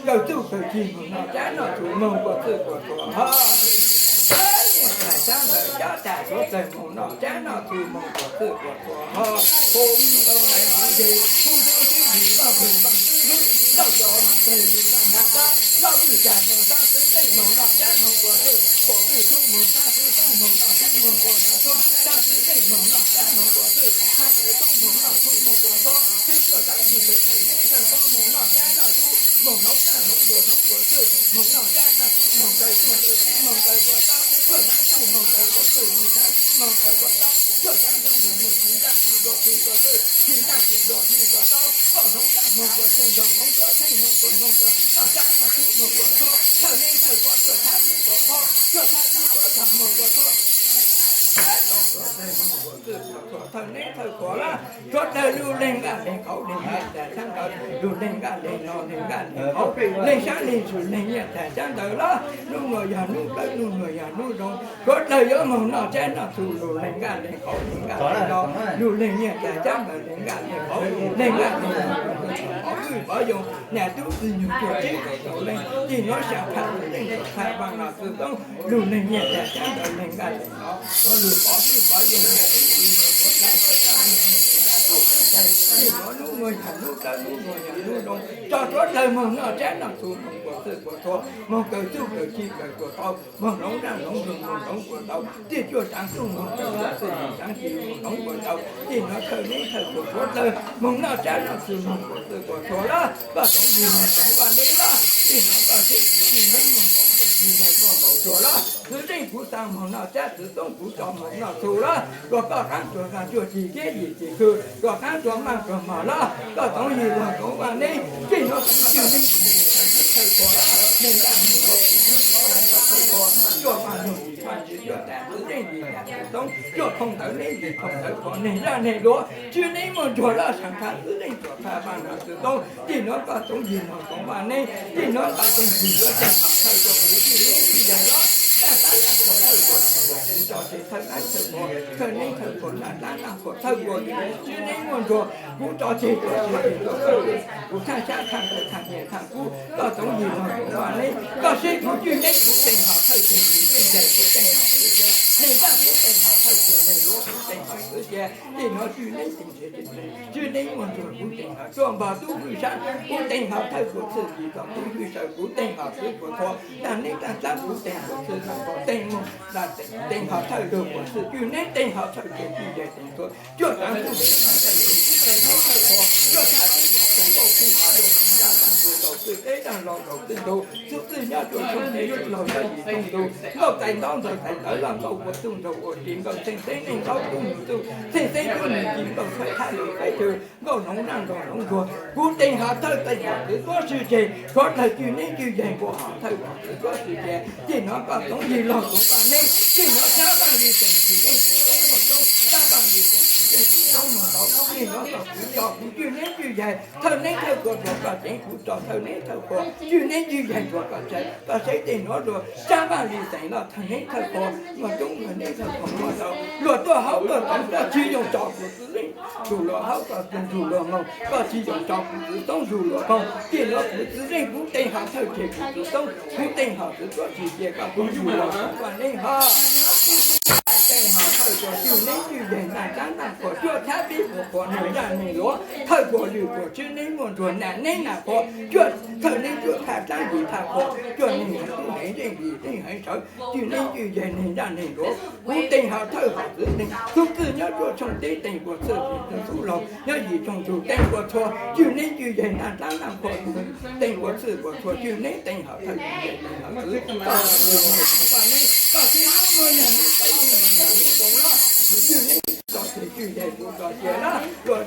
kaw txuj kaw ci moog noj tsab noj txhu moog quas txwj quas txhua hov. Nyiaj txag xyab ntawv cov tag suav dlawg moog noj tsab noj txhu moog quas txwj quas txhua hov. Hu ntau lais hu ze, hu ze sib ntsis vaaj pwg vaaj txwb hlub, ntau cov maam teg ntsis vaaj hab dlaab, loj vwj tag nua xaab xwb zeej moog noj tsab moog quas txwj, pom vwj tub moog xaab xwb tub moog noj txheeb moog quas txhua, xaab xwb zeej moog noj tsab moog quas txwj, xaab xwb tub moog noj txheeb moog quas txhua, tub cuaj tsaav txuj kaw txwj, neb txawg tub moog noj tsab noj txhu, moog hloov nrab hloov nruag hloov quas txwj, moog noj tsab noj txhu moog kaw txuj kaw ci moog kaw quas tau, cuaj tsaav txuj moog kaw quas txwj, yim tsaav ci moog kaw quas tau, cuaj tsaav txuj moog moog ci nraj ci nruag ci quas txwj, ci nraj ci nruag ci quas tau, koj hloov nrab moog quas txwj nrug hloov quas txheeb moog quas moog quas, noj tsab noj txhu moog quas txhua, thawj neb thawj quav cuaj tsaav txuj quas txhua, cuaj tsaav txuj quas txhua moog quas txhua. Thawj neb thawj quav lawm, suav dlawg lug leeg nqaj leeg qhauv, leeg nyiaj txag xyab ntawv, lug leeg nqaj leeg no leeg nqaj leeg qhauv, leeg sab leeg tshwm leeg nyiaj txag xyab ntawv lawm. Nub nuav yog nub plawv, nub nuav yog nub zoo, suav dlawg yuav moog noj tsab noj txhu lug leeg nqaj leeg qhauv, leeg nqaj leeg no, lug leeg nyiaj txag xyab ntawv, leeg nqaj leeg qhauv, leeg nqaj leeg no, pov vwj pov yoo, nam tub txwg nyug cuaj txhiab kaum rau leej, tim nuav sam phaj txwv leej tuam phaj vaaj los txwv toob, lug leeg nyiaj txag xyab ntawv, leeg nqaj leeg no, lug pov vwj pov yoo, tim nuav nub nuav yog nub plawv, nub nuav yog nub zoo, tso suav dlawg moog noj tsab noj txhu, moog quas txwj quas txhua, moog kaw txuj kaw ci kaw quas tau, moog hloov nraj hloov nruag moog hloov quas tau, txij cuaj tsaav txuj moog kaw quas txwj, yim tsaav ci moog hloov quas tau, tim nuav thawj neb thawj quav suav dlawg moog noj tsab noj txhu moog quas txwj quas txhua lawm. Koj toov yig moog toov vaaj neb lawm, tim nuav koj seb kuv yug neb moog toov yig moog koj npaum tsuag lawm. Txwv leej kuv xaa moog noj tsab, txwv toob kuv tso moog noj txhu lawm. Luag koj qaab tsuag xaa cuaj cig kiab yim cig khw, luag qaab tsuag maaj tsuag mog lawm. Koj toov yig moog toov vaaj neb, tim nuav kuv yug neb thawj quav, neeg nqaj neeg qhauv, tim nuav koj thawj quav, cuaj vaaj lug yim vaaj tsi, cuaj tas txwv leej yim tas txwv toob, cuaj khooj ntawv neb yim khooj ntawv qhua, neeg zaj neeg luav tswj neb muaj ntsuag lawm, sam phaj txwv leej tuam phaj vaaj los txwv toob, tim nuav koj toov yig moog toov vaaj neb, tim nuav koj teeg yig yuav teeg hom thawj kuas txwv, tim neb tsi yog lawm, naj dlaab naj qhua thawj kuas kuv tso tseg, thawj neb thawj quav, thawj neb thawj quav, naj dlaab naj qhua thawj kuas tswj neb muaj ntsuag, kuv tso tseg tuam tswv, kuv thaaj xyab thaaj ntawv thaaj nyiaj thaaj kub, koj toov yig moog toov vaaj neb, koj seb kuv tswj neb, kuv teeg hom thawj kuas txwv, kuv teeg hom txwv, neeg zaj kuv teeg hom thawj kuas, neeg luav kuv teeg hom txwv cia, tim nuav tswj neb teeg tswj neb muaj ntsuag, kuv teeg hom tsuaj npog tub hwj sab, kuv teeg hom thawj kuas txwj tis kom tub hwj saw, kuv teeg hom txwv kuas txhua, naj neb naj dlaab kuv teeg kuas txwv naj kuas teeg moog, teeg hom thawj lug kuas txwj tswj neb, teeg hom thawj kuas tswj yaig teeg txhua, cuaj tsaav txuj moog thawj kuas tswv, teeg hom thawj kuas cuaj tsaav txuj moog koom nkauj kub ob lug koom naj zaaj kuas kaum txwj teb zaaj los kaum txwj ntug, txuj txwj nyob cuaj tshooj teb, txuj laug nyob yim tshooj ntug, nkauj tais ntaub ntxawg tais ntawv loj, nkauj kuas txuj nraug ua ris, nkauj txheej teb neej ntaub tub nug txuj, txheej teb tub nug ci, nkauj txhawb thab lug teb tw, nkauj hloov naj nkaug hloov ntsuag, kuv teeg hom thawj teeg hom txwv tuab tsi tseg, suav dlawg tswj neb tswj yaig nkaus hom thawj hom txwv tuab tsi tseg, tim nuav koj toov yig log toov vaaj neb, tim nuav sab vaaj li teeg tsis yeej tsis toob moog toob, sab vaaj li teeg tsis yeej tsis toob moog tau, tim nuav koj kuv tso kuv tswj neb tswj yaig, thawj neb thawj quas tsuas koj tseev, kuv tso thawj neb thawj quas tswj neb tswj yaig tsuas koj tseev, koj seb tej nuav luag sab vaaj li teeg loj thawj neb thawj quas muaj coob, thawj neb thawj quas muaj tau, luag tuaj hauv tuaj toov koj tsis yoog tso kuv txwv leej zug luag hauv, koj tsis yoog tso kuv txwv toob zug luag koog, tim nuav kuv txwv leej kuv teeg hom thawj tseg kuv txwv toob, kuv teeg hom txwv tuab tsi cia, koj kuv zug luag koog vaaj neb hov. Teeg hom thawj quas tswj neb tswj yaig, naj dlaab naj qhua cuaj thab peb puas quas, neeg zaj neeg luav thawj quas lwm quas tswj neb muaj ntsuag, nam neb nam qhua cuaj, thawj neb cuaj thaj dlaab yim thaj qhua, cuaj neeg heev tub heev zeej yim zeej heev sawv, tswj neb tswj yaig, neeg zaj neeg luav kuv teeg hom thawj hom txwv neeg, txuj txwj nyob cuaj tshooj teb, teeg kuas txwj tub laug nyob yim tshooj ntug, teeg kuas txhua tswj neb tswj yaig, naj dlaab naj qhua teeg kuas txwj kuas txhua tswj neb, teeg hom thawj tswj yaig, teeg hom txwv, koj seb nub nuav yog nub peb, nub nuav yog nub zoo lawm, kuv tswj neb tso tseg, tswj yaig kuv tso cia lawm, luag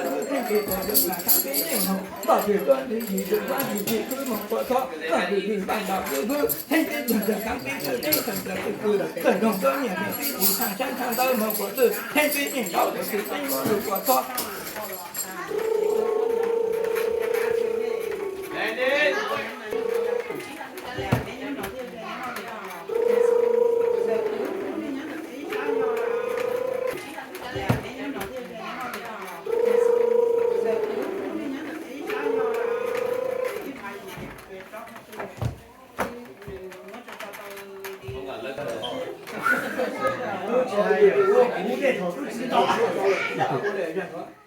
xwb xwb, theej tsis pom yus mas khab pib yeej haum, npaj twg tuaj ntxiv yus, yus vaj yus txhij xwb moog quas txhob, npaj twg yus npaj ntaus xwb xwb, theej tib tug yog khab pib txhawj teb txhawj ntxaws txhawj kws, txawm noog tuab nyiag nws tib tsis tshaj tshab tshaj ntawd moog quas twj, theej pib yeej ntaus txhawj txhawj teb moog lug quas txhob. Lub tsis hais, kuv tej thaum tub tsis tau.